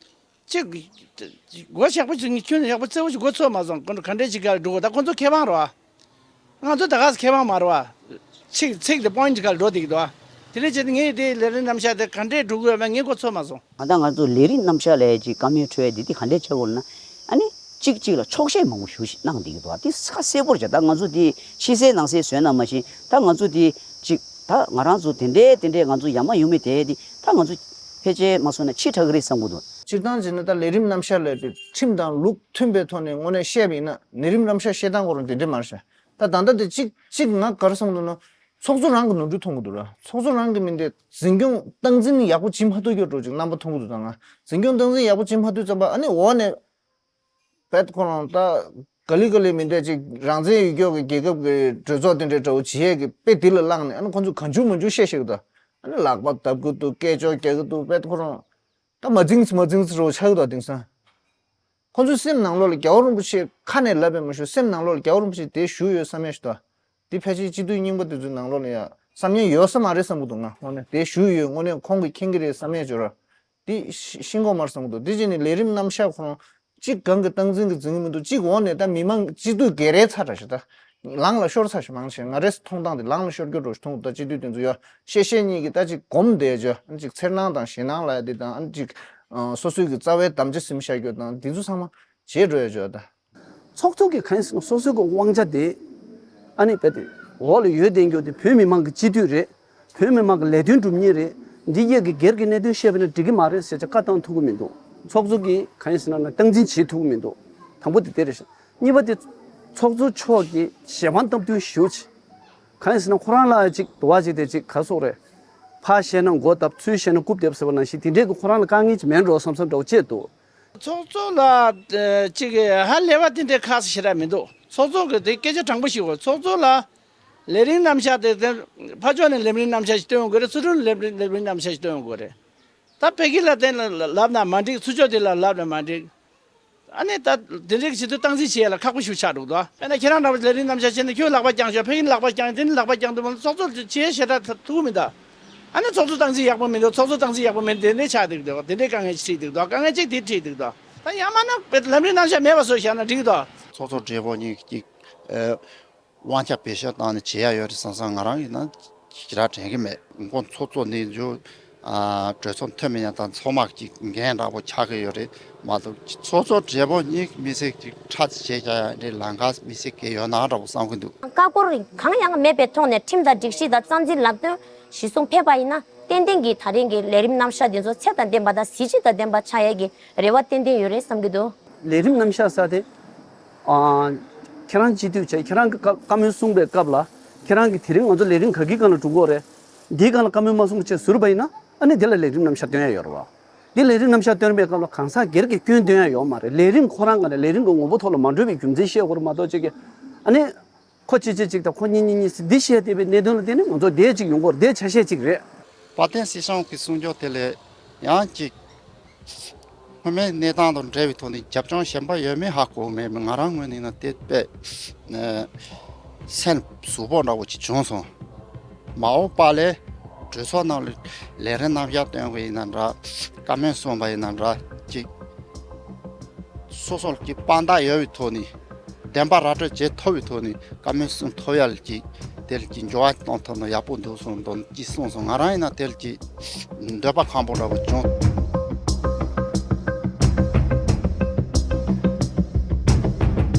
ཅིག་མགོ་ཞག་པོ་ཅིག་ངས་ཁྱོན་ནས་ཞག་པོ་གཙོ་བོ་ཅིག་མགོ་ཚོས་མ་སོང་། ཁོ་ཚོ་ག་འདྲས་ཅིག་ག་ལ་འགྲོ་གི་ད་ཁོ་ཚོ་ཁེ་དབང་རེད་བ། ང་ཚོ་ད་ག་ཟེ་ཁེ་དབང་མ་རེད་བ། ཚིག་ཚིག་དེ་པོ་ཡིན་ཊི་ག་ལ་འགྲོ་བསྡད་ཀྱི་འདུག་བ། དེ་འདྲ་བྱས་ཏེ་ངས་དེ་ལས་རིམ་རྣམ་གཞག་དེ་ག་འདྲས་འགྲོ་གི་ཡོད་མེད་ངས་མགོ་ཚོས་མ་སོང་། ད་ལྟ་ང་ཚོ་ལས་རིམ་རྣམ་གཞག་ལ་ཅིག་བཀའ་མོལ་འཕྲོད་ཡ་དེ་དེ་ག་འདྲས་བྱེད་དགོས་ལབ་ན། ཨ་ནི་གཅིག་གཅིག་ལ་འཁྱོག་བཤད་མང་པོ་ཞེ་པོ་ཅིག་གནང་བསྡད་ཀྱི་འདུག་བ། དེ་ཁ་གསལ་པོར་བྱས། ད་ང་ཚོ་དེ་ཕྱི་གསལ་ནང་གསལ་བཟོས་ན་མ་ཤེས། ད་ང་ཚོ་དེ་ཅིག་ད་ང་རང་ཚོ་དེ་འདྲས་དེ་འདྲས་ང་ཚོ་ཡ་མ་ཡུ་མེ་དེ་དེ་ད་ང་ཚོ་ཕལ་ཆེར་མ་སོང་ན་ཕྱི་དྲགས་ཀྱི་རེད་བསམ་གྱི་འདུག་སྤྱིར་བཏང་བྱས་ན་ད་ལས་རིམ་རྣམ་གཞག་ལབ་དེ་ཁྲིམས་དང་ལུགས་མཐུན་པའི་ཐོག་ནས་དངོས་གནས་བཤད་པ་ཡིན་ན་ལས་རིམ་རྣམ་གཞག་བཤད་སྟངས་ཁོ་རང་དེ་འདྲས་མ་རེད་ཤག་ད་ད་ལྟ་དེ་གཅིག་གཅིག་ང་ག་རེ་བསམ་འདུག་ན། ཚོགས་གཙོ་རང་གི་ནོར་འཁྲུལ་མཐོང་གི་འདུག་ར། ཚོགས་གཙོ་རང་གི་མི་འདི་འཛིན་སྐྱོང་སྟངས་འཛིན་ཡག་པོ་བྱེད་མ་ཐུབ་ཀྱོག་འགྲོ་ཅིག་རྣམ་པ་མཐོང་གི་འདུག་ད་ང་འཛིན་སྐྱོང་སྟངས་འཛིན་ཡག་པོ་བྱེད་མ་ཐུབ་ཙམ་པ་ཨ་ནི་འོག་ནས་བེད་ཁོ་རང་ད་ག་ལེ་ག་ལེ་མི་འདྲ་ཅིག་རང་བཙན་ཡོད་ཀྱོག་གི་རྒྱལ་ཁབ་ཀྱི་གྲོས་ཚོགས་དེ་འདྲའི་འདྲ་བོ་བྱེད་ཡས་ཀྱི་དཔེ་དེ་ལ་བླངས་ནས་ཨ་ནི་ཁོ་ཚོ་གང་བྱུང་མང་བྱུང་བཤད་བཤད་གི་འདུག་ཨ་ནི་ལག་པ་བརྡབ་གི་འདུག་སྐད་ཅོར་རྒྱག་གི་འདུག་བེད་ཁོ་རང་ད་མ་འཛིངས་མ་འཛིངས་རོ་ཆགས་གི་འདུག་དེང་སང་། ཁོ་ཚོའི་སེམས་ནང་ལོགས་ལ་རྒྱལ་བ་རིན་པོ་ཆེ་ཁ་ནས་ལབ་པས་མ་ཞུ། སེམས་ནང་ལོགས་ལ་རྒྱལ་བ་རིན་པོ་ཆེ་དེ་བཞུགས་ཡོད་བསམ་ཡས་ཞིག་འདུག་འདི་ཕལ་ཆེར་སྤྱི་འཐུས་རྙིང་པ་དེ་ཚོའི་ནང་ལོགས་ལ་ཡང་བསམ་ཡས་ཡོད་ས་མ་རེད་བསམ་གྱི་འདུག་ང་དངོས་གནས་དེ་བཞུགས་ཡོད། དངོས་གནས་ཁོང་གིས་མཁྱེན་གྱི་རེད་བསམ་ཡས་ཅིག་ཡོད་ར། འདི་ཤི་ཤི་འགོ་མར་བསམ་གྱི་འདུག་འདི་བྱས་ནས་ལས་རིམ་རྣམ་གཞག་ཁོ་རང་གཅིག་གང་གི་སྟངས་འཛིན་གྱི་འཛིན་གྱི་མི་འདུག་གཅིག་འོག་ནས་ད་མི་མང་སྤྱི་འཐུས་སྒེར་རེ་ཚར་ར་ཞིག་ད་ལངས་ལ་ཤོར་ཚར་ཞིག་མང་ཆེ་ང་རེས་མཐོང་སྟངས་དེ་ལངས་ལ་ཤོར་རྒྱུ་འགྲོ་ཞིག་མཐོང་གི་འདུག་ད་སྤྱི་འཐུས་དེ་ཚོ་ཡ་ཤེས་ཤེས་གཉིས་ཀྱིས་ད་ཅིག་གོམ་བསྡད་རྒྱུ་ཨ་ནི་ཅིག་འཚེར་སྣང་དང་ཞེད་སྣང་ལ་ཡ་དེ་དང་ཨ་ནི་ཅིག་སོ་སོའི་གི་རྩ་བའི་དམ་བཅའ་ཟིན་བཞག་རྒྱུ་དང་དེ་ཚོ་ཚང་མ་བརྗེད་འགྲོ་ཡ་ཅིག་ད། ཚོགས་གཙོ་གིས་གང་ཡིན་ཟེར་ན་སོ་སོའི་གི་དབང་ཆ་དེ་ཨ་ནི་རྦད་དེ་འོག་ལ་ཡོད་བསྡད་རྒྱུ་དེ་བོད་མི་མང་གི་སྤྱི་འཐུས་རེད། བོད་མི་མང་གི་ལས་དོན་སྒྲུབ་མཁན་རེད། འདི་གཡས་ཀྱི་སྒེར་གྱི་གནད་དོན་བཤད་པ་ན་འགྲིག་གི་མ་རེད་ཟེར་བྱས་བཀའ་བཏང་ཐུབ་ཀྱི་མི་འདུག་ཚོགས་གཙོ་གིས་གང་ཡིན་ཟེར་ན་སྟངས་འཛིན་བྱེད་ཐུབ་ཀྱི་མི་འདུག་དང་པོ་དེ་དེ་རེད་ཤག་གཉིས་པ་དེ་ཚོགས་གཙོ་མཆོག་གིས་ཞལ་པར་སྟབས་བསྟུན་ཞུ་ཆེད་གང་ཡིན་ཟེར་ན་ཁོ་རང་ལ་ཅིག་དུ་བ་ཅིག་དེ་ཅིག་ག་སོག་རེད། ཕར་བཤད་ན་མགོ་བཏབ་ཚུར་བཤད་ན་རྐུབ་རྡེབ་ཟེར་བ་ནང་བཞིན་དེ་འདྲས་ཀྱི་ཁོ་རང་ལ་དཀའ་ངལ་ཅིག་མེད་འགྲོ་བསམ་བསམ་འདྲ་བོ་ཅིག་འདུག་ཚོགས་གཙོ་ལ་ཅིག་ཧ་ལས་པ་དེ་འདྲས་ཁག་ཞེ་དྲག་མི་འདུག་ཚོགས་གཙོ་གི་དེ་སྐད་ཆ་དྲང་པོ་ཞིག་གོ་ཚོགས་གཙོ་ལ་ལས་རིམ་རྣམ་གཞག་དེ་དེ་ཕར་ཕྱོགས་ནས་ལས་རིམ་རྣམ་གཞག་ཞིག་སྟོན་དགོས་རེད། ཚུར་ཕྱོགས་ནས་ལས་རིམ་ལས་རིམ་རྣམ་གཞག་ཞིག་སྟོན་དགོས་རེད། ད་བོད་སྐད་ལ་བརྟེན་ལ་ལབ་ན་མ་འགྲིག། ཚུར་ཕྱོགས་དེ་ལ་ལབ་ན་མ་འགྲིག། ཨ་ནི་ད་དེ་འདྲའི་བྱེད་དུས་སྟངས་འཛིན་བྱེད་ཡ་ལ་ཁག་པོ་ཞིག་ཆགས་འདུག་དོ། དཔེར་ན་ཁྱེད་རང་འདྲ་བོ་ལས་རིམ་རྣམ་གཞག་བྱས་ན་ཁྱོད་ལག་པ་བརྐྱངས་ཤོག་ཕ་གིར་ལག་པ་བརྐྱངས། དེ་ནི་ལག་པ་བརྐྱངས་འདུག་མ་ཚོགས་གཙོ་བྱས་ཞེ་དྲག་ཐུག་མི་འདུག་ཨ་ནི་ཚོགས་གཙོ་སྟངས་འཛིན་ཡག་པོ་མི་འདུག་ཚོགས་གཙོ་སྟངས་འཛིན་ཡག་པོ་མི་འདུག་དེ་འདྲའི་ཆགས་འདུག་དོ། དེ་འདྲའི་དཀའ་ངལ་ཞིག་འཕྲད་འདུག་དོ། དཀའ་ངལ་གཅིག་དེ་འཕྲད་འདུག་དོ། ད་ཡང་མིན་ན་ལམ་རིམ་རྣམ་གཞག་མེད་པ་བཟོས་བཞག་ན་འགྲིག་དོ། ཚོགས་གཙོ་སྦྲེལ་པོ་གཉིས་ཀྱིས་ཨ། དབང་ཆ་བེད་སྤྱོད་བཏང་ནས་བྱེད་ཡ་ཡོད་རེད་བསམ་བསམ། ང་རང་ཡིན་ན་ཞེ་དྲག་དྲན་གྱི་མེད། མགོ་ཚོགས་གཙོ་ནས་འཇུ། ཨ། གྲོས་ཚོགས་མཐོ་དམན་ཡང་དང་ཚང་མ་གཅིག་འགན་འདྲ་པོ་ཆགས་ཀྱི་ཡོད་རེད་མ་གཏོགས། ཚོགས་གཙོ་སྦྲེལ་པོ་གཉིས་མི་ཚེ་གཅིག་ཁྲ་ཆེ་བྱ་ཡ་འདྲའི་ལམ་ཁ་མི་ཚེ་གི་ཡོད་ན་འདྲ་པོ་བསམ་གྱི་འདུག་ཀ་ཀོར་གང་ཡང་མེད་པའི་ཐོག་ནས་ཁྲིམས་དང་སྒྲིག་གཞི་དང་རྩ་འཛིན་ལམ་སྟོན་གཞིར་བཟུང་ཕེབས་པ་ཡིན་ན། ཏན་ཏན་གྱིས་ད་རིང་གི་ལས་རིམ་རྣམ་གཞག་འདི་ཚོ་ཚད་དང་ལྡན་པ་དང་གཟི་བརྗིད་དང་ལྡན་པ་ཆགས་ཡས་ཀྱི་རེ་བ་ཏན་ཏན་ཡོད་རེད་བསམ་གྱི་འདུག་ལས་རིམ་རྣམ་གཞག་ས་དེ། ཨ། ཁྱེད་རང་སྤྱི་འཐུས་བྱས་ཁྱེད་རང་གི་བཀའ་བཀའ་མོལ་གསུངས་པའི་སྐབས་ལ། ཁྱེད་རང་གིས་དེ་རིང་ང་ཚོ་ལས་རིམ་ག་གི་སྒང་ལ་འགྲོ་དགོས་རེད། འདིའི་སྒང་ལ་བཀའ་མོལ་མ་གསུངས་པ་བྱས་ཟུར་པ་ཡིན་ན། ཨ་ནི་དེ་ལ་ལས་རིམ་རྣམ་གཞག་སྟོན་ཡ་ཡོད་རེད་བ། འདི་ལས་རིམ་རྣམ་གཞག་སྟོན་པའི་སྐབས་ལ་གང་ཟག་སྒེར་གྱི་སྐྱོན་འདོན་ཡ་ཡོད་མ་རེད། ལས་རིམ་ཁོ་རང་སྒང་ནས་ལས་རིམ་གྱི་ངོ་བོ་ཐོག་ལ་མ་འགྲོ་བའི་རྒྱུ་མཚན་བཤད་དགོས་རེད་མ་གཏོགས། ཅིག་གིས་ཨ་ནི། ཁོ་གཅིག་གཅིག་གཅིག་དང་ཁོ་གཉིས་གཉིས་གཉིས་ཟེར་འདི་བཤད་བསྡད་པའི་གནད་དོན་ལ་བརྟེན་ནས་ང་ཚོ་འདིའི་གཅིག་ཡོང་གི་ཡོད་རེད། འདིའི་ཆ་ཤས་གཅིག་རེད། དཔལ་ལྡན་སྲིད་སྐྱོང་གི་གསུང་ཆོས་དེ་ལས་ཡང་གཅིག་ཐོན་མིའི་གནས་སྟངས་དང་འབྲེལ་བའི་ཐོག་ནས་རྒྱབ་ལྗོངས་གཞན་པ་ཡོད་མེད་ཧ་གོ་མེད། ང་རང་ངོས་ནས་ན་དེ་དཔེ་ཨ་སེམས་ཟུག་པོ་འདྲ་བོ་ཅིག་བྱུང་སོང་། མ་འོངས་པ་ལ་གྲོས་ཚོགས་ནང་ལ་ལས་རིམ་རྣམ་གཞག་སྟོན་དགོས་ཡིན་ན་འདྲ། བཀའ་མོལ་གསུངས་པ་ཡིན་ན་འདྲ། གཅིག་སོ་སོར་གྱི་དཔང་རྟགས་ཡོད་པའི་ཐོག་ནས། བདེན་པ་ར་སྤྲོད་བྱེད་ཐུབ་པའི་ཐོག་ནས་བཀའ་མོལ་གསུང་ཐུབ་ཡ་ལ་གཅིག་དེ་ལ་གཅིག་འགྱུར་བ་གཏོང་ཐུབ་ན་ཡག་པོ་འདུག་གསུངས་དོན་གཅིག་གསུངས་སོང་། ང་རང་ཡིན་ན་དེ་ལ་གཅིག་འདོད་པ་ཁེངས་པོ་འདྲ་པོ་བྱུང་།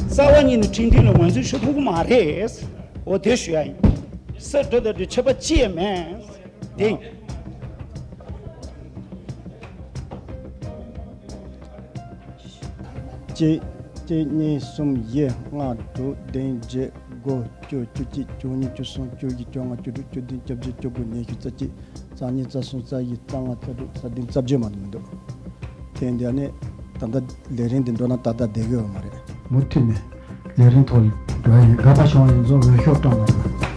རྩ་བ་ཉིད་ནས་ཁྲིམས་མཐུན་ལ་ངོས་འཛིན་ཞུ་ཐུབ་ཀྱི་མ་རེད། འོ་དེ་ཞུ་ཡ་ཡིན། སེ་འགྲོ་དང་འགྲོ་ཆད་པ་ཅི་ཡང་མེད། དེ་ཡིན། གཅིག་གཅིག་གཉིས་གསུམ་བཞི་ལྔ་དྲུག་བདུན་བརྒྱད་དགུ་བཅུ་བཅུ་གཅིག་བཅུ་གཉིས་བཅུ་གསུམ་བཅུ་བཞི་བཅོ་ལྔ་བཅུ་དྲུག་བཅུ་བདུན་བཅོ་བརྒྱད་བཅུ་དགུ་ཉི་ཤུ་རྩ་གཅིག་རྩ་གཉིས་རྩ་གསུམ་རྩ་བཞི་རྩ་ལྔ་རྩ་དྲུག་རྩ་བདུན་རྩ་བརྒྱད་མ་གཏོགས་མི་འདུག་དེ་འདི་ནི་ད་ལྟ་ལས་རིམ་འདི་འགྲོ་ན་ཏག་ཏག་བསྡད་ཀྱི་ཡོད་མ་རེད། མུ་མཐུད་ནས་ལས་རིམ་ཐོག་འགྲོ་ཡ་ཡིན། དགའ་པ་བྱུང་བ་ཡིན་ཙང་འོས་ཤོག་བཀྲམ་གནང་།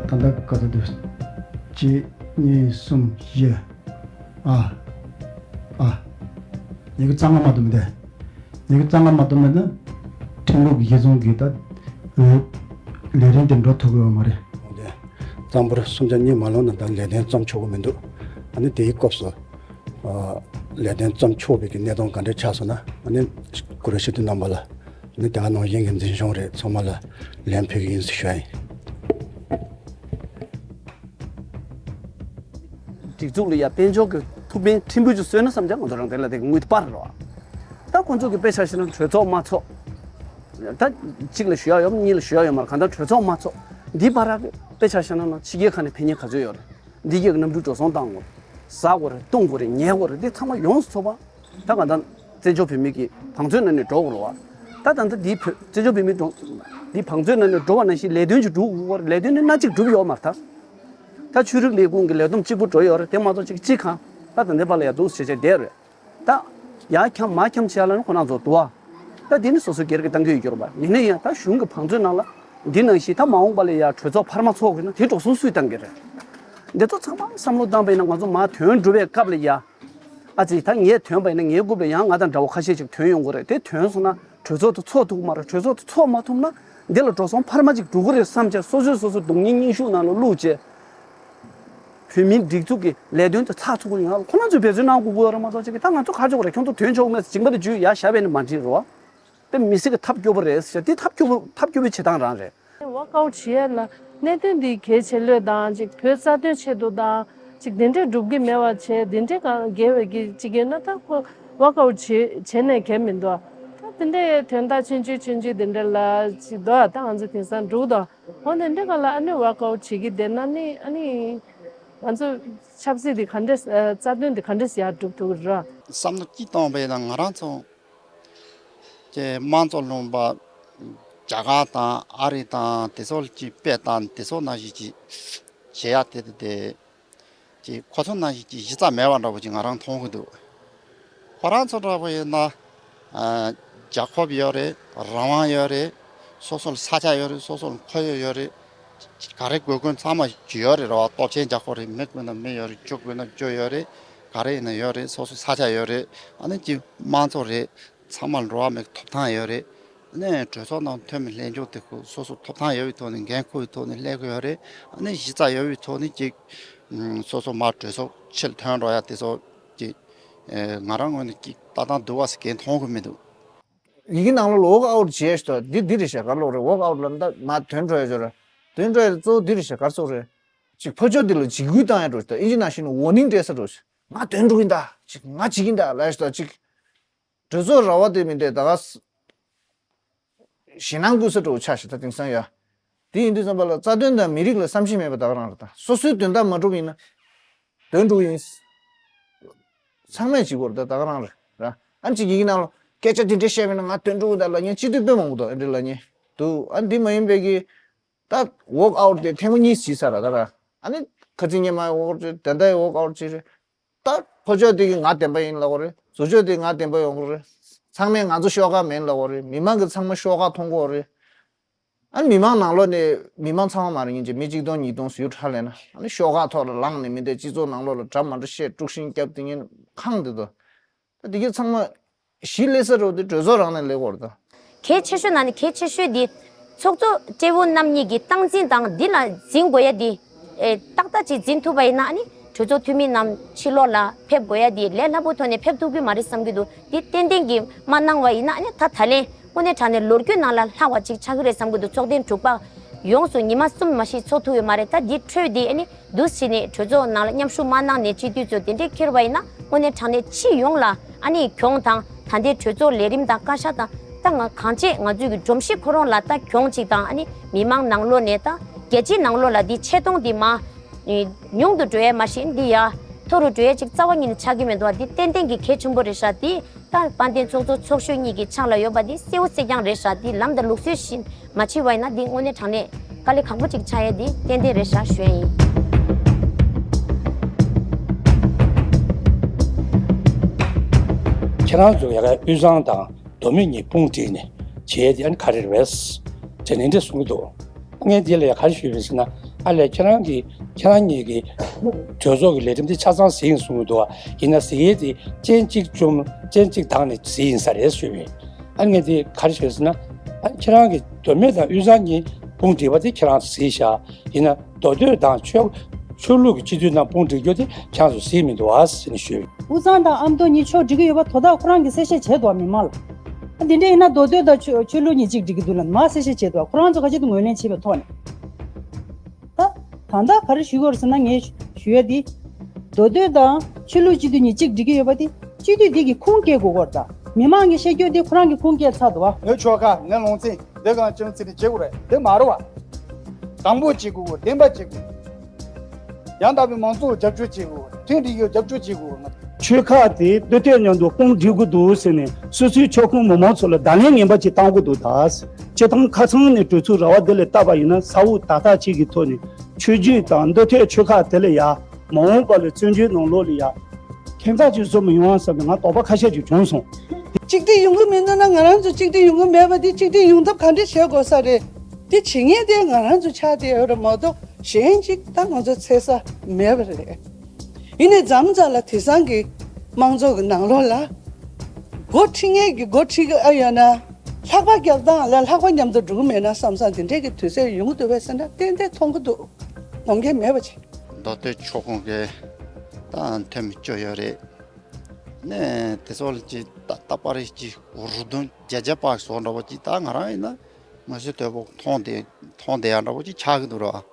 ད་ལྟ་ག་ཚོད་འདུག་གཅིག་གཉིས་གསུམ་བཞི། ཨ། ཨ། ཉི་ཤུ་རྩ་ལྔ་མ་གཏོགས་མི་འདུག་ཉི་ཤུ་རྩ་ལྔ་མ་གཏོགས་མེད་ན། ཁྲིམས་ལུགས་ཀྱི་གཞི་བཟུང་གིས་ད་འོས་ལས་རིམ་དེ་འགྲོ་ཐུབ་ཀྱི་ཡོད་མ་རེད། འདི་གཙང་པོར་སུམ་ཆ་གཉིས་མ་ལོན་ན་ད་ལས་དོན་རྩོམ་ཆོག་གི་མི་འདུག་ཨ་ནི་དེའི་སྐབས་སུ་ཨ་ལས་དོན་རྩོམ་ཆོག་པའི་གི་གནས་སྟངས་ག་འདྲ་ཆགས་སོང་ན། ཨ་ནི་གུ་རུ་སྤྱི་འཐུས་རྣམ་པ་ལ། ཨ་ནི་དེ་ག་ནང་བཞིན་གྱི་འཛིན་སྐྱོང་རེད། ཚང་མ་ལ་ལན་ཕུལ་གི་ཡིན་ཟེར་ཞུ་ཡ་ཡིན། སྒྲིག་འཛུགས་ལ་ཡ་དཔལ་འབྱོར་གྱི་ཐུགས་ཕན་ཕྲན་བུ་ཅིག་གསོས་ན་བསམ་ཀྱང་ང་ཚོ་རང་བཙན་ལ་དེ་དངུལ་སྤར་རོ། ད་ཁོང་ཚོ་གི་དཔེ་ཆ་བཞག་ན་གྲོས་ཚོགས་མ་ཚོགས། ད་གཅིག་ལ་ཞུ་ཡ་ཡོད་གཉིས་ལ་ཞུ་ཡ་ཡོད་མ་རེད། གང་ལྟར་གྲོས་ཚོགས་མ་ཚོགས། འདི་བར་གི་དཔེ་ཆ་བཞག་ན་ཕྱི་རྒྱལ་ཁག་ནས་ཕན་ཉེན་ག་ཚོད་ཡོད་རེད། འདི་རྒྱལ་གྱི་གནམ་གྲུ་འགྲོ་སོང་བཏང་དགོས། ཟ་དགོས་རེད། བཏུང་དགོས་རེད། ཉལ་དགོས་རེད། འདི་ཚང་མ་ཡོངས་སུ་རྫོགས་པ། ད་གང་ལྟར་བཙན་བྱོལ་བོད་མི་གི་བང་མཛོད་ནང་ནས་འགྲོ་དགོས་རེད་བ། ད་ད་ལྟ་འདི་བོད་བཙན་བྱོལ་བོད་མི་འགྲོ། འདི་བང་མཛོད་ནང་ནས་འགྲོ་བ་ནང་བཞིན་ལས་དོན་ཅིག་སྒྲུབ་དགོས་རེད། ལས་དོན་ནི་སྣ་གཅིག་སྒྲུབ་ཡོད་མ་རེད་ད། ད་ཆོས་རིག་ལས་ཁུངས་ཀྱི་ལས་བསྡོམས་གཅིག་པུ་འགྲོ་ཡོད་རེད། དེ་མ་གཏོགས་གཅིག་གཅིག་གང་། ད་ད་ལྟའི་བར་ལ་ཡ་འདུག་བྱས་བྱས་བསྡད་རེད། ད་ཡར་འཁྱམ་མར་འཁྱམ་བྱས་ལ་ནི་ཁོ་རང་ཚོ་འདུག་བ། ད་འདི་ནི་སོ་སོའི་སྒེར་གྱི་གཏམ་རྒྱུད་ཡོད་རེད་བ། ཡིན་ན་ཡང་ད་གཞུང་གི་བང་མཛོད་ནང་ལ་འདི་ནང་བཞིན་ད་མ་འོངས་པ་ལ་ཡ་གྲོས་ཚོགས་འཕར་མ་ཚོགས་དགོས་ན་དེ་འགྲོ་སོང་སུས་བཏང་གི་རེད། འདི་ཚོ་ཚང་མ་བསམ་བློ་བཏང་པ་ཡིན་ན་ང་ཚོ་མར་ཐོན་འགྲོ་བའི་སྐབས་ལ་ཡ། ཨ་ཙི་ད་ངས་ཐོན་པ་ཡིན་ན་ངའི་རྐུབ་ལ་ཡང་ང་དང་འདྲ་བོ་ཁ་ཤས་ཅིག་ཐོན་ཡོང་གི་རེད། དེ་ཐོན་སོང་ན་གྲོས་ཚོགས་དེ་ཚོགས་ཐུབ་ཀྱི་མ་རེད། གྲོས་ཚོགས་དེ་ཚོགས་མ་ཐུབ་ན་འདི་ལ་འགྲོ་སོང་འཕར་མ་ཅིག་འགྲོ་གི་རེད་བསམ་བྱས་སོ་སོས་སོ་སོ་སྡུག་བསྔལ་སྙིང་ཤུགས་ནང་ལ་བླུགས་བྱས། བོད་མིའི་སྒྲིག་འཛུགས་ཀྱི་ལས་དོན་དེ་ཚགས་ཚུད་པོ་ཡོང་ཡ་ཁོ་རང་ཚོས་འབད་བརྩོན་གནང་དགོས་ཀྱི་ཡོད་རེད་མ་གཏོགས་ཅིག་གི་ད་ང་ཚོ་ག་ཆོག་རེད། ཁྱོད་ཚོ་ཐོན་ཆོག་མེད་ཟེར་མཇིང་པ་དེ་འཇུས་ཡ་བཞག་པས་ནི་མ་འགྲིག་རེད་བ། དཔེ་མི་སྲིད་ཀྱི་ཐབས་སྐྱོ་པོ་རེད་ཟེར་བྱས་དེ་ཐབས་སྐྱོ་པོ་ཐབས་སྐྱོ་པོའི་བྱེད་སྟངས་རང་རེད། ཝོག་ཨའུཊ་བྱེད་ཡས་ལ་གནད་དོན་འདི་གལ་ཆེ་ལོས་དང་ཅིག་བོད་རྩ་དོན་ཆེད་དུ་དང་ཅིག་དེ་འདྲས་སྒྲུབ་ཀྱི་མེད་པ་བྱས་དེ་འདྲས་གང་འགལ་བའི་གི་ཅིག་ཡོད་ན་ད་ཁོ་ཝོག་ཨའུཊ་བྱེད་བྱེད་ནས་གལ་མི་འདུག་ད་དེ་འདྲས་དོན་དག་ཆུང་ཆུང་ཆུང་ཆུང་དེ་འདྲས་ལ་ཅིག་འདུག་ད་ང་ཚོ་དེང་སང་འགྲུག་དང་འོ་དེ་འདྲས་ག་ལ་ཨ་ནི་ཝོག་ཨའུཊ་བྱེད་ཀྱི་བསྡད་ན་ནི་ཨ་ནི་ ང་ཚོ་ཆབ་སྲིད་འདི་ག་འདྲས་ཨ་རྩ་དོན་འདི་ག་འདྲས་ཡར་སྒྲུབ་ཐུབ་ཀྱི་རེད། བསམ་བློ་གཅིག་གཏོང་བ་ཡིན་ན་ང་རང་ཚོ་ཀྱི་དམངས་གཙོ་ལུང་པ་རྒྱ་གར་དང་ཨ་རི་དང་དེ་ཚོ་ལ་ཅིག་དཔེ་བལྟས་ནས་དེ་ཚོ་ནང་བཞིན་ཅིག་བྱེད་ཡ་དེ་དེ་དེ་ཅིག་ཁོ་ཚོ་ནང་བཞིན་ཅིག་གཞི་རྩ་མེད་པ་འདྲ་པོ་ཅིག་ང་རང་མཐོང་གི་འདུག་ཁོ་རང་ཚོ་འདྲ་པོ་ཡིན་ན་ཨ་རྒྱལ་ཁབ་ཡོད་རེད། རང་དབང་ཡོད་རེད། སོ་སོ་ལ་ས་ཆ་ཡོད་རེད། སོ་སོ་ལ་ཁོར་ཡུག་ཡོད་རེད། ག་རེ་དགོས་མཁོ་ཚང་མ་ཡོད་རེད། རེད་བ། སྟོབས་ཆེན་རྒྱལ་ཁབ་རེད། མི་དགོས་ན་མི་ཡོད་རེད། ཇོ་དགོས་ན་ཇོ་ཡོད་རེད། ག་རེ་ཡིན་ན་ཡོད་རེད། སོ་སོ་ས་ཆ་ཡོད་རེད། ཨ་ནི་ཅིག་དམངས་གཙོ་རེད། ཚང་མ་ལ་འགྲོ་བ་མིའི་ཐོབ་ཐང་ཡོད་རེད། ཨ་ནི་གྲོས་ཚོགས་ནང་འཐུས་མི་ལྷན་ཁྱུར་དེ་ཁོ་སོ་སོ་ཐོབ་ཐང་ཡོད་པའི་ཐོག་ནས་འགན་འཁུར་བའི་ཐོག་ནས་སླེབས་ཀྱི་ཡོད་རེད། ཨ་ནི་གཞི་རྩ་ཡོད་པའི་ཐོག་ནས་ཅིག་ཨ་སོ་སོ་མར་གྲོས་ཚོགས་ཕྱིར་ཐོན་འགྲོ་ཡ་དེ་ཚོ་ཅིག་ཨ་ང་རང་ངོས་ནས་ཅིག་ལྟ་སྟངས་སྡུག་པ་ཟེར་གང་མཐོང་གི་མི་འདུག་ཡི་གེ་ནང་ལོགས་ལ་walk out བྱས་ཤག་འདི་འདི་རེད་ཤག་ག་རེ་ལབ་རེད། walk out ལབ་ན་ད་མར་ཐོན་འགྲོ་ཡ་ཅིག་རེད། ཐོན་འགྲོ་ཡ་གཙོ་བོ་འདི་རེད་ཤག་ག་རེ་ཟེར་རེད། ཅིག་ཕར་ཕྱོགས་འདི་ལ་འཇིགས་སྐུལ་བཏང་ཡ་འདྲ་ཞིག་ད་ཨིན་ཇི་ནང་བཞིན་warning སྤྲད་ས་འདྲ་ཞིག་ང་ཐོན་འགྲོ་གི་ཡིན་ད། ཅིག་ང་བྱེད་ཀྱི་ཡིན་ད་ལབ་ཤག་ད་ཅིག་གྲོས་ཚོགས་ར་བ་དེ་མི་འདྲ་ད་ག་ཞེད་སྣང་སྐུལ་ས་འདྲ་པོ་ཆགས་ཤག་ད་དེང་སང་ཡ། དེ་ཡིན་དུས་ཙམ་པ་ལ་རྩ་དོན་དང་མི་རིགས་ལ་བསམ་ཤེས་མེད་པ་ད་ག་རང་རེད། ད་སོ་སོའི་དོན་དག་མ་འགྲུབ་ཡིན་ན་ཐོན་འགྲོ་གི་ཡིན། ཚང་མས་བྱེད་དགོས་རེད། ད་ད་ག་རང་རེད་ར། ཨ་ནི་ཅིག་ཡི་གེ་ནང་ལ་སྐད་ཆ་དེ་འདྲ་བཤད་པ་ཡིན་ན་ང་ཐོན་འགྲོ་གི་ད་ལབ་མཁན་སྤྱི་འཐུས་དཔེ་མང་པོ་འདུག་ཨ་འདྲ་ལབ་མཁན་འདུག་ཨ་འདི་མ་ཡིན་པའི་གི་ད་walk out དེ་ཐེངས་མ་གཉིས་བྱས་ཚར་ར་ད་ར། ཨ་ནི་ཁ་སང་ཉི་མ་walk out བྱས། ད་ལྟ་walk out བྱས་རེད། ད་ཕར་ཕྱོགས་དེ་གི་ང་བདེན་པ་ཡིན་ལབ་དགོས་རེད། ཚུར་ཕྱོགས་དེ་ང་བདེན་པ་ཡོང་དགོས་རེད། ཚང་མས་ང་ཚོ་ཤོག་ཁག་མིན་ལབ་དགོས་རེད། མི་མང་གིས་ཚང་མ་ཤོག་ཁག་མཐོང་གི་ཡོད་རེད། ཨ་ནི་མི་མང་ནང་ལོགས་ནས་མི་མང་ཚང་མ་མ་རེད། ཉིན་གཅིག་མི་གཅིག་སྟོང་ཉིས་སྟོང་ཟུར་ཁྲལ་ལེན་ན་ཨ་ནི་ཤོག་ཁག་ཐོག་ལ་ལངས་ནས་མི་འདི་སྤྱི་ཚོགས་ནང་ལོགས་ལ་འདྲ་མི་འདྲ་བཤད་དཀྲུག་ཤིང་བརྒྱབ། དེ་ངན་ཁང་དེ་ཚོ་ད་དེ་གི་ཚང་མ་གཞི་སླེབས་ས་རུ་དེ་གྲོས་ཚོགས་རང་ནས་སླེབས་དགོས་རེད་ད། གལ་ཆེ་ཤོས་ནང་ནས་གལ་ཆེ་ཤོས་དེ་ཚོགས་གཙོ་སྤྲེལ་བོ་རྣམ་གཉིས་ཀྱི་སྟངས་འཛིན་དང་འདི་ལ་འཛིན་དགོས་ཡ་དེ། ཨེ་ཏག་ཏག་ཅིག་འཛིན་ཐུབ་པ་ཡིན་ན་ཨ་ནི་གྲོས་ཚོགས་འཐུས་མི་རྣམས་ཕྱི་ལོགས་ལ་ཕེབས་དགོས་ཡ་དེ་ལས་སླ་པོའི་ཐོག་ནས་ཕེབས་ཐུབ་ཀྱི་མ་རེད་བསམ་གྱི་འདུག་འདི་ཏན་ཏན་གྱིས་མ་གནང་བ་ཡིན་ན་ཨ་ནི་ད་ད་ལན་དངོས་གནས་དྲང་གནས་ལོ་རྒྱུས་ནང་ལ་ལྷག་པ་ཅིག་ཆགས་ཀྱི་རེད་བསམ་གྱི་འདུག་ཚོགས་ཐེངས་དྲུག་པ་ཡོངས་སུ་ཉི་མ་གསུམ་མ་ཞིག་ཚོགས་ཐུབ་ཡོད་མ་རེད། ད་འདི་འཕྲོས་ཏེ་ཨ་ནི་འདུག་སེ་བྱས་ནས་གྲོས་ཚོགས་ནང་ལ་མཉམ་ཞུགས་མ་གནང་ནས་སྤྱི་འཐུས་ཚོ་དེ་འདྲས་འཁྱེར་བ་ཡིན་ན་དངོས་གནས་དྲང་གནས་སྤྱི་ཡོངས་ལ་ཨ་ནི་གྱོང་དང་། ད་ལྟའི་གྲོས་ཚོགས་ལས་རིམ་དང་བཀའ་ཤག་དང་། ད་ང་གང་བྱས་ང་ཚོའི་གི་སྒྲོམ་གཞི་ཁོ་རང་ལ་ད་གྱོང་ཅིག་དང་ཨ་ནི་མི་མང་ནང་ལོགས་ནས་ད་རྒྱལ་སྤྱིའི་ནང་ལོགས་ལ་འདི་ཆེ་མཐོང་འདི་མ་ཉུང་དུ་འགྲོ་ཡས་མ་གཞི་འདི་ཡ་མཐོ་རུ་འགྲོ་ཡས་ཅིག་རྩ་བ་ཉིད་ནས་ཆགས་ཀྱི་མི་འདུག་བ། འདི་ཏན་ཏན་གྱི་གལ་ཆེན་པོ་རེད་ཤག་འདི་ད་དཔལ་ལྡན་ཚོགས་གཙོ་ཚོགས་གཞོན་གཉིས་ཀྱི་ཕྱག་ལ་ཡོད་པ་འདི་གསལ་བོ་གསལ་རྐྱང་རེད་ཤག་འདི་ལམ་དང་ལུགས་སྲོལ་བཞིན་མ་བྱས་པ་ཡིན་ན་འདི་དངོས་གནས་དྲང་གནས་དཀའ་ལས་ཁག་པོ་ཅིག་ཆགས་ཡས་འདི་ཏན་ཏན་རེད་ཤག་ཞུ་ཡས་ཡིན། ཁྱེད་རང་ཚོ་ཡ་གི་དབུས་གཙང་དང་མདོ་སྨད་གཉིས་དཔུང་སྒྲིག་ནས་བྱས་ཏེ་ཨ་ནི་ག་རེ་རེད་པས། དེ་ནས་འདི་གསུང་གི་འདུག་ངས་འདི་ལ་ཡ་ག་རེ་ཞུས་པས་ཟེར་ན། ཨ་ལས་ཁྱེད་རང་གིས་ཁྱེད་རང་གཉིས་ཀྱིས་གྲོས་ཚོགས་ཀྱི་ལས་རིམ་འདི་ཆ་ཚང་གཟིགས་ཡིན་གསུང་གི་འདུག་ཡིན་ན་གཟིགས་ཡས་དེ་སྤྱན་གཅིག་བཅོམ་སྤྱན་གཅིག་བཏང་ནས་གཟིགས་ཡིན་ས་རེད་ཞུས་པས། ཨ་ངས་འདི་ག་རེ་ཞུས་ཟེར་ན། ཨ་ཁྱེད་རང་གིས་མདོ་སྨད་དང་དབུས་གཙང་གཉིས་དཔུང་སྒྲིག་པ་དེ་ཁྱེད་རང་གཟིགས་ཤག་ཡིན་ན་མདོ་སྟོད་དང་ཆོས་ཆོས་ལུགས་ཀྱི་སྤྱི་འཐུས་རྣམས་དཔུང་སྒྲིག་རྒྱུ་དེ་ཁྱེད་རང་ཚོ་གཟིགས་མི་འདུག་ཨ་ཟེར་ནས་ཞུས། དབུས་གཙང་དང་ཨ་མདོ་གཉིས་ཕྱོགས་སྒྲིག་གི་ཡོད་པ་དོ་བདག་ཁོ་རང་གིས་གསལ་བཤད་བྱས་འདུག་མི་མང་ལ། ཨ་འདི་འདྲ་ཡིན་ན་མདོ་སྟོད་དང་ཆོས་ཆོས་ལུགས་གཉིས་གཅིག་སྒྲིག་གི་འདུག་ལབ་མར་གསལ་བཤད་བྱས་འདུག་ཁོ་རང་ཚོ་ཁ་ཆེ་དུ་ངོས་ལེན་བྱས་པའི་ཐོག་ནས། ད་ད་ལྟ་ག་རེ་ཞུ་དགོས་རེད་ཟེར་ན། ངས་ཞུ་ཡ་འདི། མདོ་སྟོད་དང་ཆོས་ལུགས་སྤྱི་འཐུས་གཉིས་གཅིག་སྒྲིག་གི་ཡོད་པ་འདི་སྤྱི་འཐུས་འདི་གི་ཁུངས་སྐྱེལ་དགོས་ཀྱི་རེད་ད། མི་མང་གིས་བཤད་རྒྱུ་འདི་ཁོ་རང་གི་ཁུངས་སྐྱེལ་ཚར་འདུག་བ། ངའི་ཆོལ་ཁ་ངའི་ལུང་ཚན་འདི་གང་ཅུང་ཙི་ནས་བྱེད་དགོས་རེད། འདི་མ་རེད་བ། དང་པོ་བྱེད་དགོས། བདེན་པ་བྱེད་དགོས། ཡང་དག་པའི་མང་གཙོ་རྒྱབ་སྐྱོར་བྱེད་དགོས། ཁྲིམས་སྒྲིག་ཡོད་རྒྱབ་སྐྱོར་བྱེད་དགོས། ཆོལ་ཁ་དེ་མདོ་སྟོད་མཉམ་དུ་དཔུང་སྒྲིག་དགོས་འདུག་ཟེར་ནས་སོ་སོའི་ཆོལ་ཁོངས་མི་མང་ཚོ་ལ་བརྡ་ལན་ངན་པ་ཅིག་བཏང་དགོས་འདུག་ད་སྤྱི་བཏང་ཁ་ཚང་ནས་གྲོས་ཚོགས་ར་བ་འདི་ལ་བལྟས་པ་ཡིན་ན་ས་འོག་ད་ལྟ་ཅིག་གི་ཐོག་ནས་ཆོས་བརྒྱུད་དང་མདོ་སྟོད་ཆོལ་ཁ་དེ་ལ་ཡ་མ་འོངས་པ་ལ་བཙན་བྱོལ་ནང་ལོགས་ལ་ཡ་ཁྱད་མཚར་ཅིག་བཟོ་མི་ཡོང་བ་བསམ་ནས་ང་དོགས་པ་ཁ་ཤས་ཅིག་བྱུང་སོང་། གཅིག་སྒྲིལ་ཡོང་གི་མི་འདུག་ན་ང་རང་ཚོ་གཅིག་སྒྲིལ་ཡོང་གི་མེད་པ་དེ་གཅིག་སྒྲིལ་ཡོང་ཐབས་ག་འདྲ་བྱེད་དགོས་ས་རེད། དེ་བྱེད་མཁན་དེ་ང་རང་ཚོ་ཆགས་བསྡད་ཡོད་རེད་མ་གཏོགས་གཞན་གཅིག་ད་ང་ཚོ་འཚོལ་ས་མེད་པ་རེད། ཡིན་ནའི་མཚམས་མཚམས་ལ་དེང་སང་གི་དམངས་གཙོ་གི་ནང་ལོགས་ལ་འགོ་ཁྲིད་མཁན་གྱི་འགོ་ཁྲིད་ཀྱི་ཨ་ཡོད་ན་ལྷག་པ་རྒྱག་སྟངས་ལ་ལྷག་པ་མཉམ་དུ་འགྲོ་གི་མེད་ན་བསམ་བསམ་དེ་འདྲས་ཀྱི་དུས་ཚོད་ཡོང་གི་འདུག་པས་ཟེར་ན་ཏན་ཏན་མཐོང་གི་འདུག་ནམ་མཁའི་མེད་པ་ཅིག་མདོ་སྟོད་ཆོལ་ཁོངས་ཀྱི་ད་འཐུས་མི་བཅུ་ཡོད་རེད། ནས་དེ་ཚོ་ལ་ཅིག་ད་ད་པར་ཅིག་རུ་དུང་བརྒྱ་བརྒྱ་པ་སོགས་འདྲ་པོ་ཅིག་ད་ང་རང་ཡིན་ན་མངོན་གསལ་དོད་པོ་མཐོང་བསྡད་མཐོང་བསྡད་ཡ་འདྲ་པོ་ཅིག་ཆགས་ཀྱི་འདུག་ར།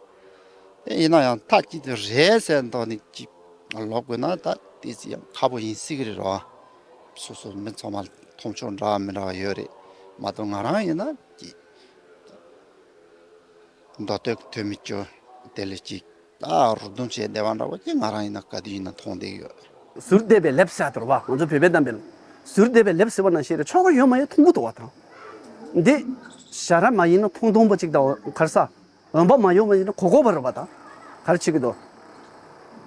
དེ་ཡིན་ན་ཡང་མཐའ་གཅིག་ཏུ་རེད་ཟེར་མདོག་ནས་ཅིག་ལོག་དགོས་ན་ད་དེ་ཚོ་ཡང་ཁག་པོ་ཡིན་སྲིད་ཀྱི་རེད་ར། སོ་སོ་མི་ཚང་མ་མཐོང་ཕྱོགས་འདྲ་མི་འདྲ་ཡོད་རེད་མ་གཏོགས་ང་རང་ཡིན་ན་ཅིག་མདོ་སྟོད་ཀྱི་འཐུས་མི་བཅུ་དེ་ལས་ཅིག་ ད་རུ་དུང་བྱས་བསྡད་པ་འདྲ་བོ་ཅིག་ང་རང་ཡིན་ན་ག་དུས་ཡིན་ན་མཐོང་བསྡད་ཡོད། ཟུར་བསྡད་པའི་ལེབ་ཟེར་དོར་བ་ང་ཚོ་བོད་པའི་གཏམ་དཔེ་ལ། ཟུར་བསྡད་པའི་ལེབ་ཟེར་བ་ནང་བཞིན་རེད། ཆོ་ག་ཡོད་མ་ཡོད་མཐོང་གི་འདུག་བ་དང་། འདི་ཞ་ར་མ་ཡིན་ན་མཐོང་མཐོང་པོ་ཅིག་དང་གར་ས། འོན་པ་མ་ཡོང་བ་ཡིན་ན་གོ་གོ་བ་རེད་པ་དང་། ག་རེ་བྱེད་ཀྱི་འདུག་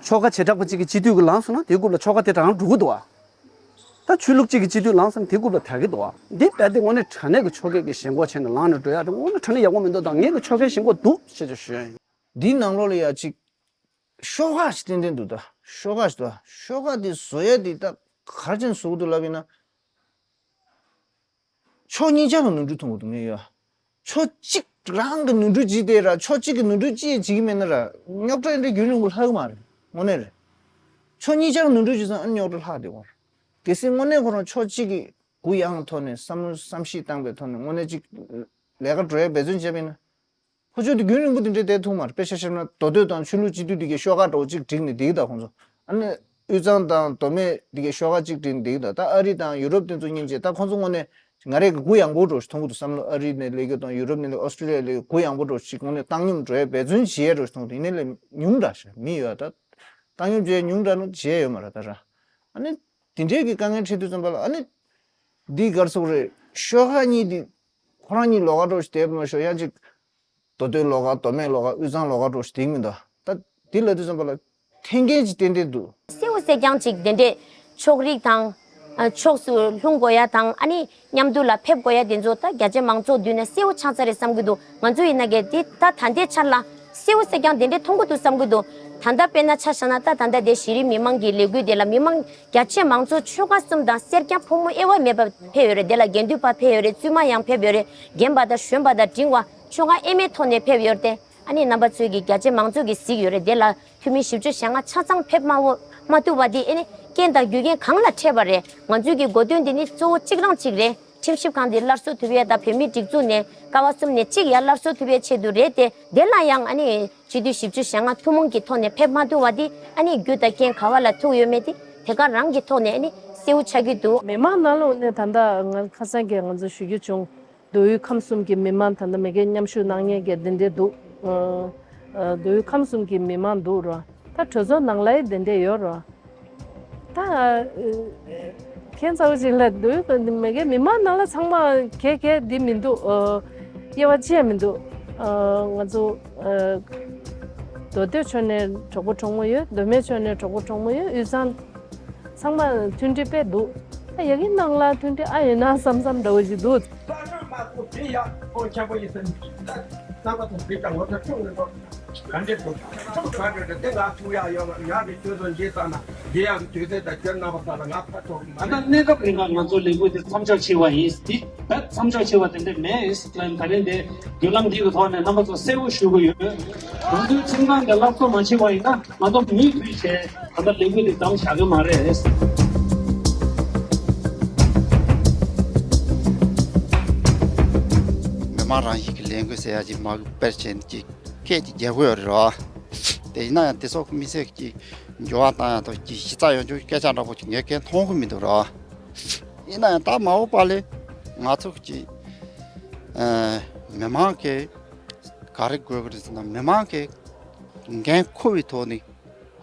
ཆོ་ག་བྱེ་བྲག་པ་གཅིག་གི་སྤྱི་འཐུས་ཀྱི་ལངས་སོང་ན་དེའི་རྐུབ་ལ་ཆོ་ག་དེ་དྲང་འགྲོ་གི་འདུག་ཨ། ད་ཆོས་ལུགས་གཅིག་གི་སྤྱི་འཐུས་ལངས་སོང་ན་དེའི་རྐུབ་ལ་དྲང་གི་འདུག་ཨ། འདི་དཔེ་དེ་དངོས་གནས་དྲང་གནས་ཀྱི་ཆོ་ག་གི་ཞེན་ཁོག་བྱས་ནས་ལངས་ནས་འགྲོ་ཡ་དེ་དངོས་གནས་དྲང་གནས་ཡག་པོ་མི་འདུག་དང་ངས་ཀྱི་ཆོ་གའི་ཞེན་ཁོག་འདུག་ཞེས་ཀྱང་ཞུ་ཡ་ཡིན། འདིའི་ནང་ལོགས་ལ་ཡ་གཅིག་ཤོག་ཁག་ཞིག་ཏན་ཏན་འདུག་ད་ཤོག་ཁག་ཞིག་འདུག་ཤོག་ཁག་དེ་བཟོ་ཡ་དེ་ད་ག་རེ་བྱས་ནས་བཟོ་གི་འདུག་ལབ་ཡིན་ན། ཕྱོགས་གཉིས་ཆར་ལ་ནོར་འཁྲུལ་མཐོང་གི་འདུག་ངས་ཡ། ཕྱོགས་གཅིག་རང་གི་ནོར་འཁྲུལ་བྱས་ཏེ་ར་ཕྱོགས་གཅིག་གི་ནོར་འཁྲུལ་ཅི་ཡང་བྱེད་ཀྱི་མེད་ན་ར་རྙོག་དྲ་འདི་རྒྱུན་རིང་པོ་ལྷག་གི་མ་རེད། དངོས་གནས་རེད། ཕྱོགས་གཉིས་ཆར་ནོར་འཁྲུལ་བྱས་ཙང་ཨ་ནི་རྙོག་དྲ་ལྷག་བསྡད་ཡོད་རེད། གལ་སྲིད་དངོས་གནས་ཁོ་རང་ཕྱོགས་གཅིག་གི་གུ་ཡངས་ཐོག་ནས་བསམ་བློ་བསམ་གཞིག་བཏང་པའི་ཐོག་ནས་དངོས་གནས་གཅིག་ལས་ཀ་འགྲོ་ཡ་འབད་བརྩོན་བྱས་པ་ཡིན་ན། ཁོ་ཚོས་དེ་རྒྱུན་རིང་པོ་དེ་འདྲའི་བསྡད་ཐུབ་མ་རེད། དཔེ་ཆ་བཞག་ན་མདོ་སྟོད་དང་ཆོས་ལུགས་སྤྱི་འཐུས་དེ་གའི་ཤོག་ཁག་འདྲ་བོ་གཅིག་བསྒྲིགས་ནས་བསྡད་ཀྱི་ད་ཁོང་ཚོ། ཨ་ནི་དབུས་གཙང་དང་མདོ་སྨད་དེ་གའི་ཤོག་ཁག་གཅིག་བསྒྲིགས་ནས་བསྡད་ཀྱི་ད། ད་ཨ་རི་དང་ཡུ་རོབ་དེ་ཚོ་མཉམ་བྱས་ད་ཁོང་ཚོ་དངོས་གནས་ང་རའི་གི་གུ་ཡངས་པོ་འདྲ་བོ་ཞིག་མཐོང་གི་འདུག་བསམ་བློ། ཨ་རི་ནས་སླེབས་མཁན་དང་ཡུ་རོབ་ནས་སླེབས་ཨོ་སི་ཀྲི་ལི་ཡ་སླེབས་མཁན་གུ་ཡངས་པོ་འདྲ་བོ་ཞིག་དངོས་གནས་བཏང་སྙོམས་འགྲོ་ཡའི་འབད་བརྩོན་བྱེད་ཡས་འདྲ་བོ་ཞིག་མཐོང་གི་འདུག་ཡིན་ནའི་ལས་ཉུང་དྲགས་ཤག་མི་ཡོད་ད། བཏང་སྙོམས་བྱེད་ཡས་ཉུང་དྲགས་ན་བྱེད་ཡས་ཡོད་མ་རེད་ད་ར། ཨ་ནི་དེ་འདྲའི་གི་དཀའ་ངལ་འཕྲད་དུས་ཙམ་པ་ལ་ཨ་ནི་འདི་ག་རེ་ཟེར་དགོས་རེད། ཤོག་ཁག་གཉིས་འདི་ཁོ་རང་གཉིས་ལོགས་ཀ་འདྲ་བོ་ཞིག་བསྡད་པ་མ་ཤོག་ཡང་ཅིག་མདོ་སྟོད་ལོགས་ཀ་མདོ་སྨད་ལོགས་ཀ་དབུས་གཙང་ལོགས་ཀ་འདྲ་བོ་ཞིག་བསྡད་ཀྱི་མི་འདུག་ད་འདི་ལབ་དུས་ཙམ་པ་ལ་འཐེན་འཁྱེར་ཅིག་ཏན་ཏན་འདུག་གསལ་བོ་གསལ་རྐྱང་ཅིག་དེ་འདྲས་ཕྱོགས་རིས་དང་། ཨ། ཕྱོགས་སུ་ལྷུང་དགོས་ཡ་དང་ཨ་ནི་མཉམ་དུ་ལ་ཕེབས་དགོས་ཡ་དེ་ཚོ་ད་རྒྱ་ཆེ་མང་ཚོགས་མདུན་ནས་གསལ་བོ་ཆགས་ཚར་རེད་བསམ་གྱི་འདུག་ང་ཚོ་ཡིན་ན་གས་དེ་ད་ད་ལྟའི་ཆར་ལ་གསལ་བོ་གསལ་རྐྱང་དེ་འདྲས་མཐོང་གི་འདུག་བསམ་གྱི་འདུག་ད་ལྟ་དཔེར་ན་ཆ་བཞག་ན་ད་ད་ལྟ་དེ་གཞི་རིམ་མི་མང་གི་ལས་འགུལ་དེ་ལ་མི་མང་རྒྱ་ཆེ་མང་ཚོགས་ཆོལ་ཁ་གསུམ་དང་སེར་སྐྱ་ཕོ་མོ་དབྱེ་བ་མེད་པར་ཕེབས་ཡོད་རེད། དེ་ལ་དགེ་འདུན་པ་ཕེབས་ཡོད་རེད། བཙུན་མ་ཡང་ཕེབས་ཡོད་རེད། རྒན་པ་དང་གཞོན་པ་དང་འབྲིང་བ་ཆོལ་ཁ་དབྱེ་མེད་ཐོག་ནས་ཕེབས་ཡོད་རེད་དེ། ཨ་ནི་རྣམ་པ་ཚོས་ཀྱིས་རྒྱ་ཆེ་མང་ཚོགས་ཀྱིས་གཟིགས་ཡོད་རེད། དེ་ལ་འཐུས་མི་བཞི་བཅུ་ཞེ་ལྔ་ཆ་ཚང་ཕེབས་མ་འོ་མ་ཐུབ་པ་དེ་ཨ་ནི་རྐྱེན་དང་རྒྱུ་རྐྱེན་གང་ལ་འཕྲད་པ་རེད། ང་ཚོས་ཀྱི་གོ་དོན་དེ་ནི་གཙོ་བོ་གཅིག་རང་གཅིག་རེད། ཁྲིམས་ཞིབ་ཁང་དེ་སླར་གསོ་ཐུབ་ཡས་དང་བོད་མིའི་སྒྲིག་འཛུགས་ནས་ཀ་བ་གསུམ་ནས་གཅིག་ཡར་སླར་གསོ་ཐུབ་ཡས་ཆེད་དུ་རེད་དེ། དེ་ལ་ཡང་ཨ་ནི་སྤྱི་འཐུས་བཞི་བཅུ་ཞེ་ལྔ་ཐུན་མོང་གི་ཐོག་ནས་ཕེབས་མ་ཐུབ་པ་དེ་ཨ་ནི་རྒྱུ་དང་རྐྱེན་ག་བ་ལ་ཐུག་ཡོད་མེད་དེ་དེ་ག་རང་གི་ཐོག་ནས་ཨ་ནི་གསལ་བོ་ཆགས་ཀྱི་འདུག་མི་མང་ནང་ལོགས་ནས་ད་ལྟ་ང་ཁ་སང་གི་ང་ཚོ་ཞུ་རྒྱུ་བྱུང་། མདོ་དབུས་ཁམས་གསུམ་གྱི་མི་མང་ད་ལྟ་མ་གིར་མཉམ་ཞུགས་གནང་མཁན་གྱི་དེ་འདྲས་འདུག་ཨ། ཨ། མདོ་དབུས་ཁམས་གསུམ་གྱི་མི་མང་འདུག་རོ། ད་གྲོས་ཚོགས་ནང་ལ་ཡི་དེ་འདྲས་ཡོད་རོ། ད་ཨ། ཁྱེད་ཚ་བོ་ཅིག་ལ་མདོ་དབུས་མ་གིར་མི་མང་ནང་ལ་ཚང་མ་གས་གས་འདི་མི་འདུག་ཨ། དབྱེ་བ་ཕྱེ་ཡ་མི་འདུག་ཨ། ང་ཚོ་ཨ། མདོ་སྟོད་ཕྱོགས་ནས་གྲོགས་པོ་གྲོགས་མོ་ཡོད། མདོ་སྨད་ཕྱོགས་ནས་གྲོགས་པོ་གྲོགས་མོ་ཡོད། དབུས་གཙང་ཚང་མ་མཐུན་སྒྲིལ་དཔེ་འདུག་ད་ཡ་གི་ནང་ལ་མཐུན་སྒྲིལ་ཨ་ཡོད་ན་བསམ་བསམ་འདྲ་བོ་ཞིག་འདུག་ས་རང་མ་ཐུག་དེ་ཡ་ཁོང་ཆགས་པ་ཡིན་ཟེར་ནས་ད་རྣམ་པ་ཚོ་དེ་ཀྱང་ངོ་ཚ་ཁྲོམ་རེ་ཐོག་ག་འདྲས་འདུག་ཁྲོམ་ག་འདྲས་འདུག་དེ་ང་ཐུག་ཡ་ཡོད་ཡ་གི་ཁྱོད་ཚོ་འཇིགས་ཚར་ན་འདི་ཡ་གི་དུས་ཚོད་དང་ཁྱོད་རྣམ་པ་ཚོ་ལ་ང་ཕར་ཐོག་མ་ད་ལྟ་གནས་སྐབས་རིང་ང་ང་ཚོ་ལས་འགུལ་དེ་མཚམས་འཇོག་བྱས་པ་ཡིན། དེ་ད་མཚམས་འཇོག་བྱས་པ་དེ་འདྲས་མེད། ད་རིང་དེ་བརྒྱུད་ལམ་འདི་གི་ཐོག་ནས་རྣམ་པ་ཚོ་གསལ་པོ་ཞུ་གི་ཡོད། ང་ཚོའི་ཁྲིམས་ཁང་གི་སླར་གསོ་མ་བྱས་པ་ཡིན་ན་ང་ཚོ་མུ་མཐུད་བྱས་ད་ལྟ་ལས་འགུལ་འདི་བདམས་བཞག་གི་མ་རེད། མི་མང་རང་བཞིན་གྱི་ལས་འགུལ་ཟེར་ཡ་ཅིག་མ་གི་དཔེར་བྱས་ནས་ཅིག་སྐད་ཅིག་རྒྱག་གི་ཡོད་རེད་རོ། དེ་ཡིན་ན་ཡང་དེ་ཚོ་མི་ཚེ་གི་འགྱུར་བ་བཏང་ཡ་དང་ཅིག་གཞི་རྩ་ཡོང་རྒྱུ་སྐད་ཆ་འདྲ་པོ་ཅིག་ངས་གང་མཐོང་གི་མི་འདུག་རོ། ཡིན་ན་ཡང་ད་མ་འོངས་པ་ལ་ང་ཚོ་གི་ཨ། མི་མང་གི་ག་རེ་དགོས་ཀྱི་རེད་ཟེར་ན་མི་མང་གི་འགན་འཁུར་བའི་ཐོག་ནས་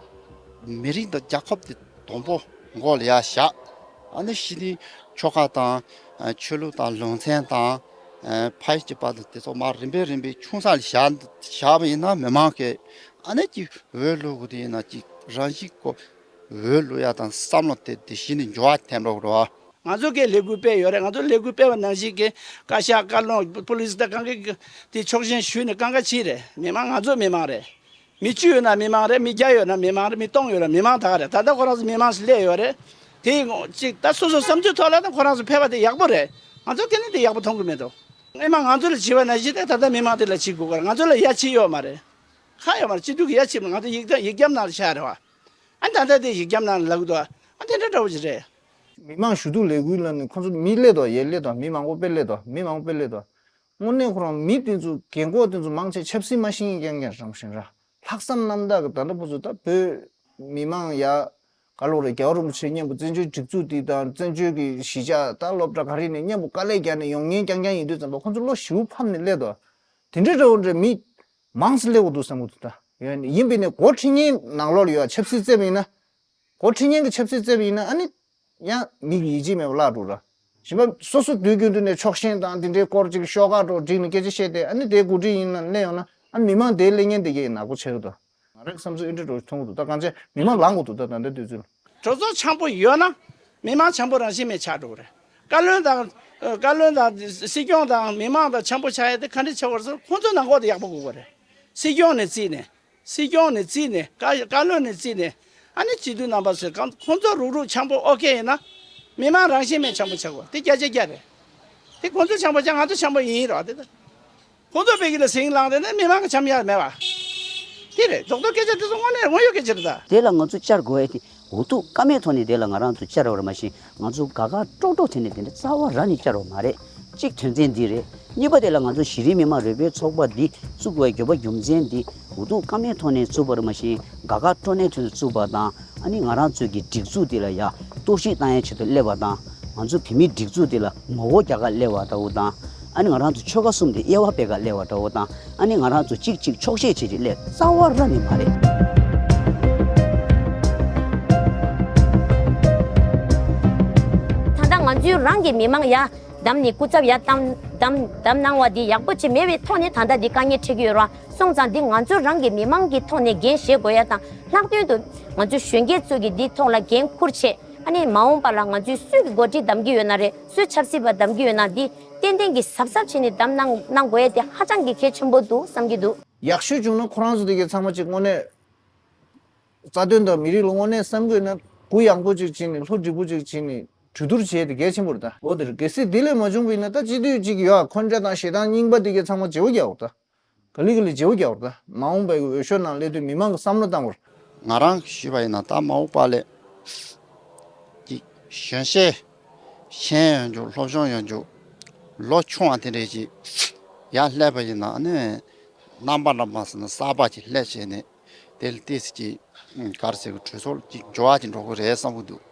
མི་རིགས་དང་རྒྱལ་ཁབ་དེ་དང་པོ་མགོ་ལ་ཡར་བཞག་ཨ་ནི་གཞི་ནས་ཆོལ་ཁ་དང་ཆོས་ལུགས་དང་ལུང་ཚན་དང་ཕ་ཡུལ་གྱི་བར་དུ་དེ་ཚོ་མར་རིམ་པས་རིམ་པས་ཆུང་ས་ལ་བཞག་བཞག་པ་ཡིན་ན་མི་མང་གི་ཨ་ནི་ཅིག་འོས་བླུག་དགོས་དེ་ཡིན་ན་ཅིག་རང་བཞིན་གོ་འོས་བླུག་ཡ་དང་བསམ་བློ་དེ་དེ་གཞི་ནས་འགྱུར་བ་ཐེབས་འགྲོ་གི་རེད་བ། ང་ཚོ་གིས་ལས་འགུལ་སྤེལ་ཡོད་རེད། ང་ཚོ་ལས་འགུལ་སྤེལ་བ་ནང་བཞིན་གྱི་བཀའ་ཤག་བཀའ་བློན་པུ་ལིས་དང་གང་ག་གི་དེ་ཆོག་མཆན་ཞུས་ནས་གང་ག་བྱས་རེད། མི་མང་ང་ཚོ་མི་མང་རེད། མི་བཅུ་ཡོད་ན་མི་མང་རེད། མི་བརྒྱ་ཡོད་ན་མི་མང་རེད། མི་སྟོང་ཡོད་ན་མི་མང་ད་ག་རེད། ད་ལྟ་ཁོ་རང་ཚོ་མི་མང་ཞིག་སླེབས་ཡོད་རེད། དེ་ཅིག་ད་སོ་སོ་བསམ་ཚུལ་ཐོག་ལ་ད་ཁོ་རང་ཚོ་ཕེབས་པ་དེ་ཡག་པོ་རེད། ང་ཚོ་ག་ནས་དེ་ཡག་པོ་མཐོང་གི་མེད་དོ། སྔས་མ་ང་ཚོ་ལ་བྱས་པ་ནང་བཞིན་དེ་ད་ལྟ་མི་མང་དེ་ལ་བྱེད་དགོས་ག་རེད། ང་ཚོ་ལ་ཡ་བྱེད་ཡོད་མ་རེད། ཁ་ཡོད་མ་རེད། སྤྱི་འཐུས་ཀྱི་ཡ་བྱེད་མ་ང་ཚོ་ཡིག་ཡིག་རྒྱབ་ནང་ལ་བཞག་རེད་བ། ཨ་ད་ལྟ་དེ་ཡིག་རྒྱབ་ནང་ལ་ལབ་གི་འདུག་ཨ་དེ་འདྲ་འདྲ་བོ་ཞིག་རེད། མི་མང་ཞུ་གཏུག་ལས་འགུལ་ལ་ནི་ཁོང་ཚོ་མི་སླེབས་དོ། ཡས་སླེབས་དོ། མི་མང་པོ་དཔེ་སླེབས་དོ། མི་མང་པོ་དཔེ་སླེབས་དོ། དངོས་གནས་ཁོ་རང་མི་དེ་ཚོ་རྒན་གོག་དེ་ཚོ་མང་ཆེ་ཆབ་སྲིད་མ་ཤེས་མཁན་རྐྱང་རྐྱང་རང་བཞིན་ར། ལྷག་བསམ་རྣམ་དག་གི་ད་ལྟ་བུ་ཚོ་ད་བོད་མི་མང་ཡ་ག་ལོག་རེད། རྒྱལ་བ་རིན་པོ་ཆེ་མཉམ་པོ་བཙན་བྱོལ་སྒྲིག་འཛུགས་དེ་དང་བཙན་བྱོལ་གྱི་གཞིས་ཆགས་ད་སློབ་གྲྭ་ག་རེ་ནས་མཉམ་པོ་དཀའ་ལས་རྒྱག་ནས་ཡོང་མཁན་རྐྱང་རྐྱང་ཡིན་དུས་ཙམ་པ་ཁོང་ཚོ་བློ་ཞེ་པོ་ཕམ་ནས་སླེབས་དོ། དེ་འདྲའི་འདྲ་བོ་འདྲ་མི་མང་སེ་སླེབས་དགོས་འདུག་བསམ་གྱི་འདུག་ད། ཡིན་པས་ནས་འགོ་ཁྲིད་མཁན་ནང་ལོགས་ལ་ཡོད་ཆབ་སྲིད་བརྩེ་བ་ཡིན་ན། འགོ་ཁྲིད་མཁན་གྱི་ཆབ་སྲིད་བརྩེ་བ་ཡིན་ན་ཨ་ནི་ཡང་མིག་ཡིད་ཆེས་མེད་པ་བརླག་འགྲོ་ར། གཞན་པ་སོ་སོ་དུས་རྒྱུན་དུ་ནས་ཕྱོགས་ཞེན་དང་དེ་འདྲའི་སྐོར་ཅིག་ཤོག་ཁག་འགྲོ་བསྒྲིགས་ནས་སྐད་ཆ་བཤད་དེ་ཨ་ནི་དེ་འགོ་ཁྲིད་ཡིན་ན་སླེབས་ཡོང་ན་ཨ་མི་མང་དེའི་གླེང་མཁན་དེ་གས་ནག་པོ་ཆགས་ཀྱི་འདུག་ང་རའི་བསམ་ཚུལ་ཨེ་འདྲ་འགྲོ་མཐོང་གི་འདུག་ད་གང་ཅི་མི་མང་ལངས་དགོས་འདུག་ད་ད་ལྟ་དུས་ཚོད་ལ། གྲོས་ཚོགས་འཆམ་པོ་ཡོད་ན་མི་མང་འཆམ་པོ་རང་བཞིན་མེད་ཆགས་འགྲོ་གི་རེད། བཀའ་བློན་དང་། བཀའ་བློན་དང་སྲིད་སྐྱོང་དང་མི་མང་དང་འཆམ་པོ་ཆགས་ཡ་དེ་ག་འདྲ་ཆགས་པ་རེད་ཟེར་ཁོང་ཚོ་ནང་ཁོག་དེ་ཡག་པོ་དགོས་ཀྱི་རེད། སྲིད་སྐྱོང་ནས་བརྩིས་ནས། སྲིད་སྐྱོང་ནས་བརྩིས་ནས་བཀའ་བཀའ་བློན་ནས་བརྩིས་ནས་ཨ་ནི་སྤྱི་འཐུས་རྣམ་པ་ཚོས་གང་ཁོང་ཚོ་རུག་རུག་འཆམ་པོ་ཨོ་ཁེ་ཡིན་ན་མི་མང་རང་བཞིན་མེད་འཆམ་པོ་ཆགས་དགོས་དེ་བརྒྱ་ཆ་བརྒྱ་རེད། དེ་ཁོང་ཚོ་འཆམ་པོ་ཆགས་ང་ཚོ་འཆམ་པོ་ཡིན་རོགས་དེ་ད། ཁོང་ཚོ་བོད་ཀྱི་ལ་ཟིང་ལངས་ཏེ་ནི་མི་མང་གི་འཆམ་ཡག་མེད་པ། དེ་རེད་རྡོག་རྡོག་སྐད་ཆ་དེ་ཚོ་དངོས་གནས་དངོས་ཡོད་སྐད་ཆ་རེད་ད། དེ་ལ་ང་ཚོ་བཅར་དགོས་ཨེ་དེ་འུ་ཐུག་ཀ་མེད་ཐོག་ནས་དེ་ལ་ང་རང་ཚོ་བཅར་བ་རེད་མ་གཞི་ང་ཚོ་དགའ་དགའ་སྤྲོ་སྤྲོ་དེ་ནས་དེ་འདྲ་རྩ་བ་ར་ནས་བཅར་བ་མ་རེད། གཅིག་དོན་ཚན་འདི་རེད། གཉིས་པ་དེ་ལ་ང་ཚོ་གཞི་རིམ་མི་མང་རོལ་པའི་ཚོགས་པ་འདི་བཙུགས་དགོས་རྒྱུ་བ་རྒྱུ་མཚན་འདི་འུ་ཐུག་ཀ་མེད་ཐོག་ནས་བཙུགས་པ་རེད་མ་གཞི་དགའ་དགའ་སྤྲོ་སྣང་དོན་དུ་བཙུགས་པ་དང་ཨ་ནི་ང་རང་ཚོའི་གི་སྒྲིག་འཛུགས་འདི་ལ་ཡ་གཏོར་བཤིག་བཏང་ཡའི་ཆེད་དུ་སླེབས་པ་དང་། ང་ཚོ་བོད་མིའི་སྒྲིག་འཛུགས་འདི་ལ་ངོ་རྒོལ་རྒྱག་ག་སླེབས་པ་ལྟ་བུ་དང་། ཨ་ནི་ང་རང་ཚོ་ཆོལ་ཁ་གསུམ་དེ་དབྱེ་བ་སྤེལ་ག་སླེབས་པ་ལྟ་བུ་དང་། ཨ་ནི་ང་རང་ཚོ་གཅིག་གཅིག་འཁྱོག་བཤད་བྱེད་ཅིག་སླེབས་རྩ་བ་ར་ནི་མ་རེད། ད་ལྟ་ང་ཚོའི་རང་གི་མི་མང་ཡ་བདམས་ནས་སྐུ་ཚབ་ཡ་བདམས་བདམས་བདམས་གནང་བ་འདི་ཡག་པོ་ཅིག་མེད་པའི་ཐོག་ནས་ད་ལྟ་འདི་དཀའ་ངལ་འཕྲད་ཀྱི་ཡོད་ར། སོང་ཙང་འདི་ང་ཚོ་རང་གི་མི་མང་གི་ཐོག་ནས་འགན་བཞེས་དགོས་ཡ་དང་ལྷག་དོན་དུ་ང་ཚོ་གཞོན་སྐྱེས་ཚོ་གི་འདི་ཐོག་ལ་འགན་འཁུར་ཆེད། ཨ་ནི་མ་འོངས་པ་ལ་ང་ཚོས་སུས་ཀྱི་འགོ་ཁྲིད་གདམ་གྱི་ཡོད་ན་རེད། སུས་ཆབ་སྲིད་པ་གདམ་གྱི་ཡོད་ན་འདི་ཏན་ཏན་གྱི་གཟབ་གཟབ་བྱས་ནས་གདམ་གནང་གནང་དགོས་ཡ་དེ་ཧ་ཅང་གི་གལ་ཆེན་པོ་འདུག་བསམ་གྱི་འདུག་ཡག་ཤོས་བྱུང་ན་ཁོ་རང་ཚོ་དེ་གའི་ཚང་མ་གཅིག་དངོས་གནས་རྩ་དོན་དང་མི་རིགས་ལ་དངོས་གནས་བསམ་དགོས་ན་གུ་ཡངས་པོ་གཅིག་བྱས་ནས་ལྷོ་འབྲི་པོ་གཅིག་བྱས་ནས་གྲོས་བསྡུར་བྱས་ཏེ་གལ་ཆེན་པོ་རེད་ད། འོ་དེ་རེད། གལ་སྲིད་དེ་ལས་མ་བྱུང་བ་ཡིན་ན་ད་སྤྱི་འཐུས་གཅིག་ཡོད་ཨ། འཁོན་འདྲ་དང་ཞེ་སྡང་རྙིང་པ་དེ་གའི་ཚང་མ་བརྗེ་བོ་རྒྱག་འོ་ད། ག་ལེ་ག་ལེ་བརྗེ་བོ་རྒྱག་ར། མ་འོངས་པའི་འོས་ཤོག་ནང་སླེབས་དུས་མི་མང་གི་བསམ་བློ་བཏང་དགོས། ང་རང་གིས་ཞུས་པ་ཡིན་ན་ད་མ་འོངས་པ་ལས་ཀྱི་གཞོན་གཞས་ཤེས་ཡོན་ཡོད་རྒྱུ་སློབ་སྦྱོང་ཡོད་རྒྱུ་ལོ་ཆུང་བ་དེ་འདྲས་ཀྱི་ཡར་སླེབས་པ་ཡིན་ན་ནི་རྣམ་པ་འདྲ་མ་ཟེར་ན་གསར་པ་ཅིག་སླེབས་བྱས་ནས་དེ་ལ་ཏོག་ཙམ་ཅིག་ག་རེ་ཟེར་གི་གྲོས་ཚོགས་ཀྱི་འགྱུར་བ་ཅིག་འགྲོ་གི་རེད་བསམ་གི་འདུག་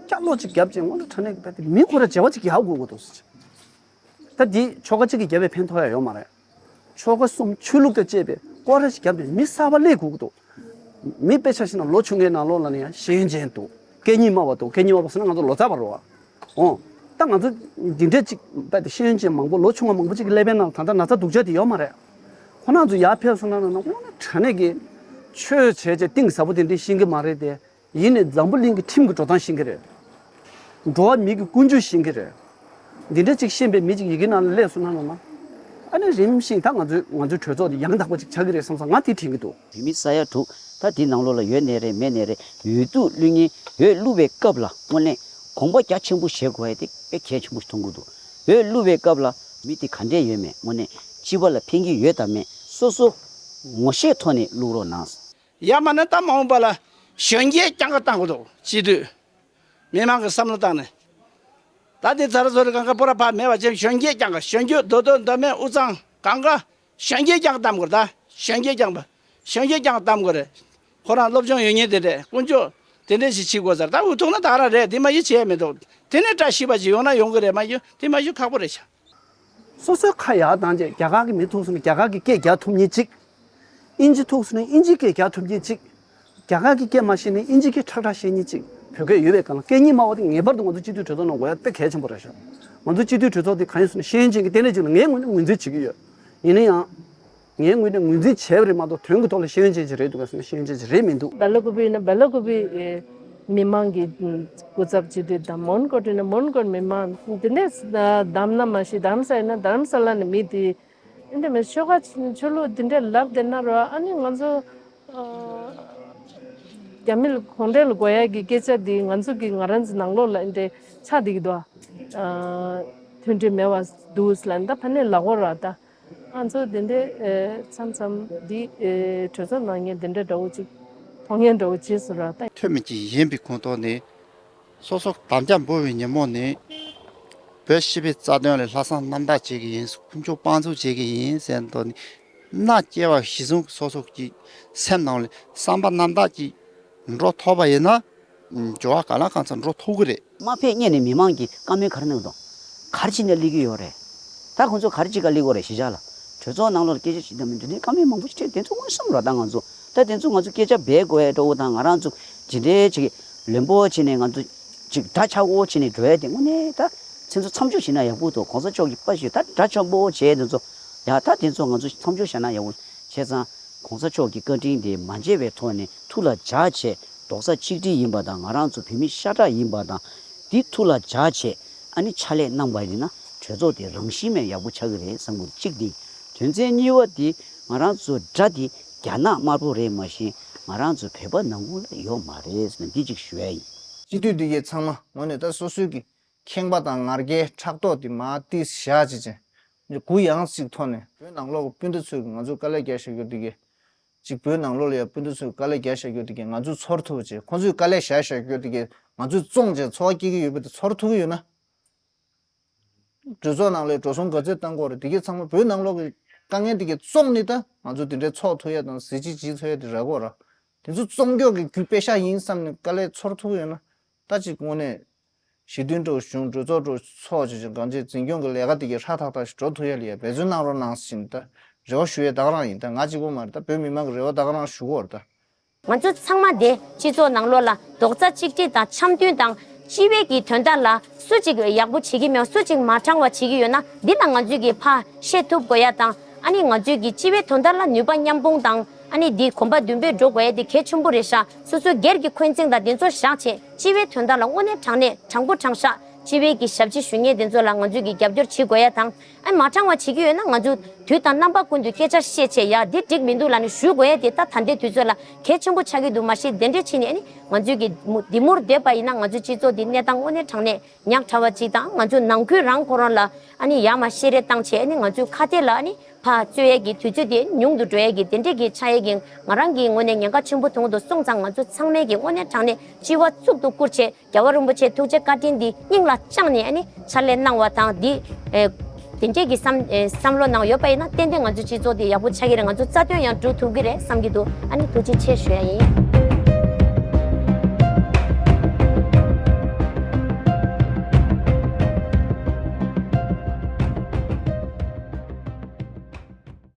སྐྱག་ལོ་ཅིག་བརྒྱབ་བྱས་དངོས་གནས་དྲང་གནས་ཀྱི་བས་དེ་མི་ཁོ་ར་བརྗེ་བ་ཅིག་ཡག་དགོས་གི་འདུག་ཟེར། ད་འདི་ཆོལ་ཁ་གཅིག་གིས་བརྒྱབ་པའི་ཕན་ཐོགས་ཡ་ཡོད་མ་རེད། ཆོལ་ཁ་གསུམ་ཆོས་ལུགས་དང་བཅས་པའི་སྐོར་ར་ཞིག་བརྒྱབ་ནས་མི་གསར་པ་སླེབས་དགོས་ཀྱི་འདུག་མི་དཔེ་ཆ་བཞག་ན་ལོ་ཆུང་ངའི་ནང་ལོགས་ལ་ནི་ཡང་ཤེས་ཡོན་ཅན་འདུག་སྐད་གཉིས་སྨྲ་བ་འདུག་སྐད་གཉིས་སྨྲ་བ་ཟེར་ན་ང་ཚོ་ལོ་ཙཱ་བ་རེད་བ། འོ། ད་ང་ཚོ་འདི་འདྲས་ཅིག་རྦད་དེ་ཤེས་ཡོན་ཅན་མང་པོ་ལོ་ཆུང་བ་མང་པོ་ཅིག་གི་ཀླད་པའི་ནང་ད་ལྟ་ན་ཚ་སྡུག་ཅག་དེ་ཡོད་མ་རེད། ཁོ་རང་ཚོ་ཡར་ཕེབས་སོང་ན་ན་དངོས་གནས་དྲང་གནས་ཀྱི་ཆོས་བྱས་བྱས་གཏིང་ཟབ་པོ་དེ་འདྲས་ཤེས་ཀྱི་མ་རེད་དེ། ཡིན་ནའི་འཛམ་བུ་གླིང་གི་ཁྲིམས་ཀྱི་འགྲོ་སྟངས་ཤེས་ཀྱི་རེད། འགྲོ་བ་མི་གི་ཀུན་སྤྱོད་ཤེས་ཀྱི་རེད། འདི་འདྲ་ཅིག་ཤེས་པའི་མི་ཅིག་ཡི་གེ་ནང་ལ་སླེབས་སོང་ན་ན། ཨ་ནི་རིམ་བཞིན་ད་ང་ཚོའི་ང་ཚོའི་གྲོས་ཚོགས་འདི་ཡང་དག་པ་ཅིག་ཆགས་ཀྱི་རེད་བསམ་སོང་ང་དེ་དྲན་གྱི་འདུག་བོད་མི་ས་ཡ་དྲུག་ད་དེ་ནང་ལོགས་ལ་ཡོད་ནའི་རེད་མེད་ནའི་རེད། འོས་བསྡུ་བླུག་མཁན་འོས་བླུག་པའི་སྐབས་ལ་དངོས་གནས་དགོངས་པ་རྒྱ་ཆེན་པོ་བཞེས་དགོས་ཡ་དེ་དཔེ་གལ་ཆེན་པོ་ཞིག་མཐོང་གི་འདུག་འོས་བླུག་པའི་སྐབས་ལ་མི་དེ་ག་འདྲས་ཡོད་མེད་དངོས་གནས་སྤྱི་པ་ལ་ཕན་གྱི་ཡོད་དམ་མེད་སོ་སོ་ངོ་ཤེས་ཐོག་ནས་བླུག་རོགས་གནང་། ཡང་མིན་ན་ད་མ་འོངས་པ་ལ་གཞོན་སྐྱེས་རྐྱང་ག་བཏང་དགོས་འདུག་སྤྱི་འཐུས་མི་མང་གི་བསམ་བློ་བཏང་ནས། ད་དེ་ཚ་ར་ཚོ་རི་གང་ག་པོ་ར་ཕ་མེད་པ་ཅན་གཞོན་སྐྱེས་རྐྱང་ག་གཞོན་སྐྱེས་རྡོ་རྡོ་མདོ་སྨད་དབུས་གཙང་གང་ག་གཞོན་སྐྱེས་རྐྱང་ག་བཏང་དགོས་ད་གཞོན་སྐྱེས་རྐྱང་པ་གཞོན་སྐྱེས་རྐྱང་ག་བཏང་དགོས་རེད། ཁོ་རང་སློབ་སྦྱོང་ཡོད་མཁན་དེ་རེད་དཀོན་མཆོག་དེ་འདྲས་ཞིག་བྱེད་དགོས་ཟེར་ད་འུ་ཐུག་ན་ད་ར་རེད་དེ་མ་གཞི་བྱས་མི་འདུག་དེ་ནས་བཀྲ་ཤིས་པ་ཅིག་ཡོང་ན་ཡོང་གི་རེད་མ་གཞི་དེ་མ་གཞི་ཁག་པོ་རེད་ཤག་སོ་སོའི་ཁ་ཡར་བཏང་རྗེས་རྒྱ་གར་གྱི་མི་ཐུག་སོང་ན་རྒྱ་གར་གྱི་སྐད་རྒྱག་ཐུབ་མཁན་གཅིག་ཨིན་ཇི་ཐུག་སོང་ན་ཨིན་ཇིའི་སྐད་རྒྱག་ཐུབ་མཁན་གཅིག་རྒྱ་གར་གྱི་སྐད་མ་ཤེས་ན་ཨིན་ཇིའི་སྐད་ཁྲག་ཁྲག་ཤེས་མཁན་གཅིག་བོད་སྐད་ཡོད་པའི་སྒང་ལ་སྐད་གཉིས་སྨྲ་བ་དེ་ངེས་པར་དུ་ང་ཚོ་སྤྱི་འཐུས་གྲོས་ཚོགས་ནང་དགོས་ཡ་དཔེ་གལ་ཆེན་པོ་རེད་ཤག་ང་ཚོ་སྤྱི་འཐུས་གྲོས་ཚོགས་དེ་གང་ཡིན་ཟེར་ན་ཤེས་ཡོན་ཅན་གྱི་ལྟེ་གནས་ཅིག་ལ་ངའི་ངོས་ནས་ངོས་འཛིན་བྱེད་ཀྱི་ཡོད། ཡིན་ན་ཡང་། ངའི་ངོས་ནས་ངོས་འཛིན་བྱས་པ་རེད་མ་གཏོགས་དོན་གྱི་ཐོག་ལ་ཤེས་ཡོན་ཅན་ཅིག་རེད་འདུག་ག་ཟེར་ན་ཤེས་ཡོན་ཅན་ཅིག་རེད་མི་འདུག་སྦེལ་ཀོབ་ཡིན་ན་སྦེལ་ཀོབ་མི་མང་གི་སྐུ་ཚབ་སྤྱི་འཐུས་དང་མོན་གྷོ་ཡིན་ན་མོན་གྷོ་མི་མང་དེ་འདྲས་བདམས་ན་མ་གཞི་རྡ་རམ་ས་ཡིན་ན་རྡ་རམ་ས་ལ་ནས་མི་དེ་འདི་མི་ཆོལ་ཁ་ཆོས་ལུགས་དེ་འདྲས་ལབ་བསྡད་ན་ར་ཨ་ནི་ང་ཚོ་རྒྱ་མི་ལ་གུང་ཁྲན་ལ་དགོས་ཡ་གི་སྐད་ཆ་དེ་ང་ཚོ་གི་ང་རང་ཚོ་ནང་ལོགས་ལ་འདི་འདྲས་ཆགས་བསྡད་ཀྱི་འདུག་མཐུན་སྒྲིལ་མེད་པ་འདུག་ལབ་ད་ཕ་ནས་ལབ་དགོས་ར་ད། ང་ཚོ་དེ་འདྲའི་ཨེ་མཚམས་མཚམས་འདི་ཨེ་གྲོས་ཚོགས་ནང་ཉིན་དེ་འདྲ་འདྲ་བོ་ཅིག་མཐོང་ཉན་འདྲ་བོ་བྱས་སོང་ར་ད། ཐོན་མི་ཅིག་ཡིན་པའི་ཁོངས་གཏོགས་ནས་སོ་སོ་དམ་བཅའ་འབུལ་བའི་ཉིན་མོ་ནས་བོད་སྤྱི་པའི་རྩ་དོན་ལ་ལྷག་བསམ་རྣམ་དག་བྱེད་ཀྱི་ཡིན། ཀུན་སྤྱོད་དཔང་འཛུལ་བྱེད་ཀྱི་ཡིན་ཟེར་མདོག་ནས་མནའ་སྐྱེལ་བ་གཞི་བཟུང་སོ་སོ་གི་སེམས་ནང་ལ་བསམ་པ་རྣམ་དག་ཅིག་འགྲོ་ཐུབ་པ་ཡིན་ན། འགྱུར་བ་གང་ལ་གང་འཚམ་འགྲོ་ཐུབ་ཀྱི་རེད། མ་ཕེབས་སྔོན་ནས་མི་མང་གིས་བཀའ་མོལ་ག་རེ་གནང་འདུག་ག་རེ་བྱས་ནས་སླེབས་ཀྱི་ཡོད་རེད། ད་ཁོང་ཚོ་ག་རེ་བྱེད་ག་སླེབས་ཀྱི་ཡོད་རེད་གཞིས་ཆགས་ལ། གྲོས་ཚོགས་ནང་ལོགས་ལ་སྐད་ཆ་བྱེད་དུས་མི་འདུག་ནས་བཀའ་མོལ་མང་པོ་ཞིག་བྱས། དེ་ཚོ་མངོན་སུམ་རེད། ད་ང་ཚོ་ ད་དེ་ཚོ་ང་ཚོ་སྐད་ཆ་བེད་དགོས་ཡ་འདྲ་བོ་དང་ང་རང་ཚོ་ཇི་འདྲའི་ཅིག་ལན་པོ་བྱས་ནས་ང་ཚོ་ཅིག་དགྲ་ཆགས་པོ་བྱས་ནས་འགྲོ་ཡ་དེ་དངོས་གནས་ད་ཚེ་ཚོ་མཚམས་འཇོག་བྱས་ན་ཡག་པོ་འདུག་གོང་ས་མཆོག་གི་པ་ཞིག་ད་དགྲ་ཆགས་པོ་བྱས་དེ་ཚོ་ཡ་ད་དེ་ཚོ་ང་ཚོ་མཚམས་འཇོག་བྱས་ན་ཡག་པོ་བྱས་ཙང་གོང་ས་མཆོག་གི་བཀའ་དྲིན་དེ་མ་བརྗེད་པའི་ཐོག་ནས་ཐུགས་ལ་འཇགས་བྱས་རྡོག་རྩ་གཅིག་སྒྲིལ་ཡིན་པ་དང་ང་རང་ཚོ་བོད་མི་ཤ་ཁྲག་ཡིན་པ་དང་དེ་ཐུགས་ལ་འཇགས་བྱས། ཨ་ནི་ཕྱག་ལས་གནང་བ་ཡིན་ན་གྲོས་ཚོགས་དེ་རང་བཞིན་མེད་ཡག་པོ་ཆགས་ཀྱི་རེད་བསམ་གྱི་གཅིག་དེ། དོན་ཚན་གཉིས་པ་དེ་ང་རང་ཚོ་དགྲ་དེ་རྒྱ་ནག་དམར་པོ་རེད་མ་གཞི་ང་རང་ཚོ་བོད་པ་ནང་ཁུལ་ལ་ཡོད་མ་རེད་ཟེར་ན་འདི་གཅིག་ཞུ་ཡ་ཡིན། སྤྱི་འཐུས་འདི་གའི་ཚང་མ་ངོས་ནས་ད་སོ་སོའི་གི་ཁེངས་པ་དང་ང་རྒྱལ་ཕྲག་དོག་དེ་མར་ཏིས་བཞག་བྱས་ཅན་གུ་ཡངས་ཅིག་ཐོག་ནས་བོད་ནང་ལོགས་ཀྱི་སྤུན་ཟླ་ཚོས་ང་ཚོ་དཀའ་ལས་རྒྱག་བཞག་རྒྱུ་འདི་གའི་གཅིག་བོད་ནང་ལོགས་ལ་ཡང་སྤུན་ཟླ་ཚོས་དཀའ་ལས་རྒྱག་བཞག་རྒྱུ་དེ་གས་ང་ཚོས་ཚོར་ཐུབ་པ་བྱས། ཁོང་ཚོས་དཀའ་ལས་བཞག་བཞག་རྒྱུ་དེ་གས་ང་ཚོས་བཙོང་བྱས་འཚོ་བ་སྐྱེལ་གྱི་ཡོད་པ་དེ་ཚོར་ཐུབ་ཀྱི་ཡོད་ན། གྲོས་ཚོགས་ནང་ལ་འགྲོ་སོང་ག་ཚོད་བཏང་དགོས་རེད། དེ་གས་ཚང་མ་བོད་ནང་ལོགས་ཀྱི་དཀའ་ངལ་དེ་གས་བཙོང་ནས་ད་ང་ཚོ་དེ་འདྲའི་འཚོ་ཐུབ་ཡ་དང་གཟི་བརྗིད་བརྗིད་ཚོར་ཡ་དེ་རག་གི་ཡོད་རེད། དེ་ཚོ་བཙོང་རྒྱུ་གི་རྒྱུ་པེ་ཤག་ཡིན་བསམ་ནས་དཀའ་ལས་ཚོར་ཐུབ་ཀྱི་ཡོད་ན། ད་ཅིག་དངོས་གནས་ཞི་མཐུན་འགྲོ་བཞུགས་གྲོས་ཚོགས་འགྲོ་ཚོགས་བྱེད་ཅིང་གང་ཅི་འཛིན་སྐྱོང་གི་ལས་ཀ་དེ་གས་ཧྲ་ཐག་ཐག་ཞིག་འགྲོ་ཐུབ་ཡ་ལ་ཡ་འབད་བརྩོན་གནང་རོགས་གནང་ཟེར་ནས་ད་རེ་བ་ཞུ་ཡ་ད་ག་རང་ཡིན། ད་ང་གཅིག་པོ་མ་རེད། ད་བོད་མི་མང་གི་རེ་བ་ད་ག་རང་ཞུ་གི་ཡོད་རེད་ད། ང་ཚོ་ཚང་མ་དེ་སྤྱི་ཚོགས་ནང་ལོགས་ལ་རྡོག་རྩ་གཅིག་སྒྲིལ་དང་འཆམ་མཐུན་དང་སྤྱི་པའི་གི་དོན་དག་ལ་སུ་གཅིག་ཡག་པོ་བྱེད་ཀྱི་མེད་སུ་གཅིག་མ་དྲང་བ་བྱེད་ཀྱི་ཡོད་ན་འདི་ལ་ང་ཚོས་གི་ཕར་བཤད་ཐུབ་དགོས་ཡ་དང་ཨ་ནི་ང་ཚོས་གི་སྤྱི་པའི་དོན་དག་ལ་ནུས་པ་མཉམ་སྤུངས་དང་ཨ་ནི་འདི་གོམ་པ་མདུན་སྤོས་འགྲོ་དགོས་ཡ་དེ་གལ་ཆེན་པོ་རེད་ཤག་སོ་སོའི་སྒེར་གྱི་འཁོན་འཛིང་དང་དེ་ཚོ་བཞག་བྱས་སྤྱི་པའི་དོན་དག་ལ་དངོས་གནས་དྲང་གནས་དྲང་པོ་དྲང་བཞག་སྤྱི་པའི་གི་ཞབས་ཕྱི་ཞུ་མཁན་དེ་ཚོ་ལ་ང་ཚོས་གི་རྒྱབ་སྐྱོར་བྱེད་དགོས་ཡ་དང་ཨ་མ་དྲང་བ་བྱེད་ཀྱི་ཡོད་ན་ང་ཚོ་དུས་དང་རྣམ་པ་ཀུན་ཏུ་སྐད་ཆ་བཤད་བྱས་ཡ་འདི་འགྲིག་མི་འདུག་ལབ་ནས་ཞུ་དགོས་ཡ་དེ་ད་ད་ལྟའི་དུས་ཚོད་ལ་གལ་ཆེན་པོ་ཆགས་ཀྱི་འདུག་མ་གཞི་དེ་འདྲས་བྱས་ནས་ཨ་ནི་ང་ཚོས་གི་མུ་འདི་མུར་བསྡད་པ་ཡིན་ན་ང་ཚོའི་སྤྱི་ཚོགས་འདི་གནས་སྟངས་དངོས་གནས་དྲང་གནས་ཉག་ཕྲ་བ་ཅིག་དང་ང་ཚོའི་ནང་ཁུལ་རང་ཁོ་རང་ལ་ཨ་ནི་ཡར་མར་བཤད་རེས་བཏང་བྱས་ཨ་ནི་ང་ཚོའི་ཁ་གཏད་ལ་ཨ་ནི་ཕར་རྩོད་ཡས་ཀྱི་དུས་ཚོད་དེ་ཉུང་དུ་འགྲོ་ཡས་ཀྱི་དེ་འདྲས་ཀྱི་ཆགས་ཡས་ཀྱི་ང་རང་གི་ངོས་ནས་ཉེན་ཁ་ཆེན་པོ་མཐོང་གི་འདུག་སོང་ཙང་ང་ཚོ་ཚང་མས་ཀྱི་དངོས་གནས་དྲང་གནས་སྤྱི་བ་གཙུག་ཏུ་བཀུར་བྱས་རྒྱལ་བ་རིན་པོ་ཆེའི་ཐུགས་རྗེ་བཀའ་དྲིན་འདི་སྙིང་ལ་བཅངས་ནས་ཨ་ནི་ཕྱག་ལས་གནང་བ་དང་འདི་ཨེ་དེ་འདྲས་ཀྱི་བསམ་ཨེ་བསམ་བློ་གནང་ཡོད་པ་ཡིན་ན་ཏན་ཏན་ང་ཚོའི་སྤྱི་ཚོགས་འདི་ཡག་པོ་ཆགས་ཀྱི་རེད། ང་ཚོ་རྩ་དོན་ཡང་སྒྲུབ་ཐུབ་ཀྱི་རེད་བསམ་གྱི་འདུག་ཨ་ནི་ཐུགས་རྗེ་ཆེ་ཞུ་ཡ་ཡིན།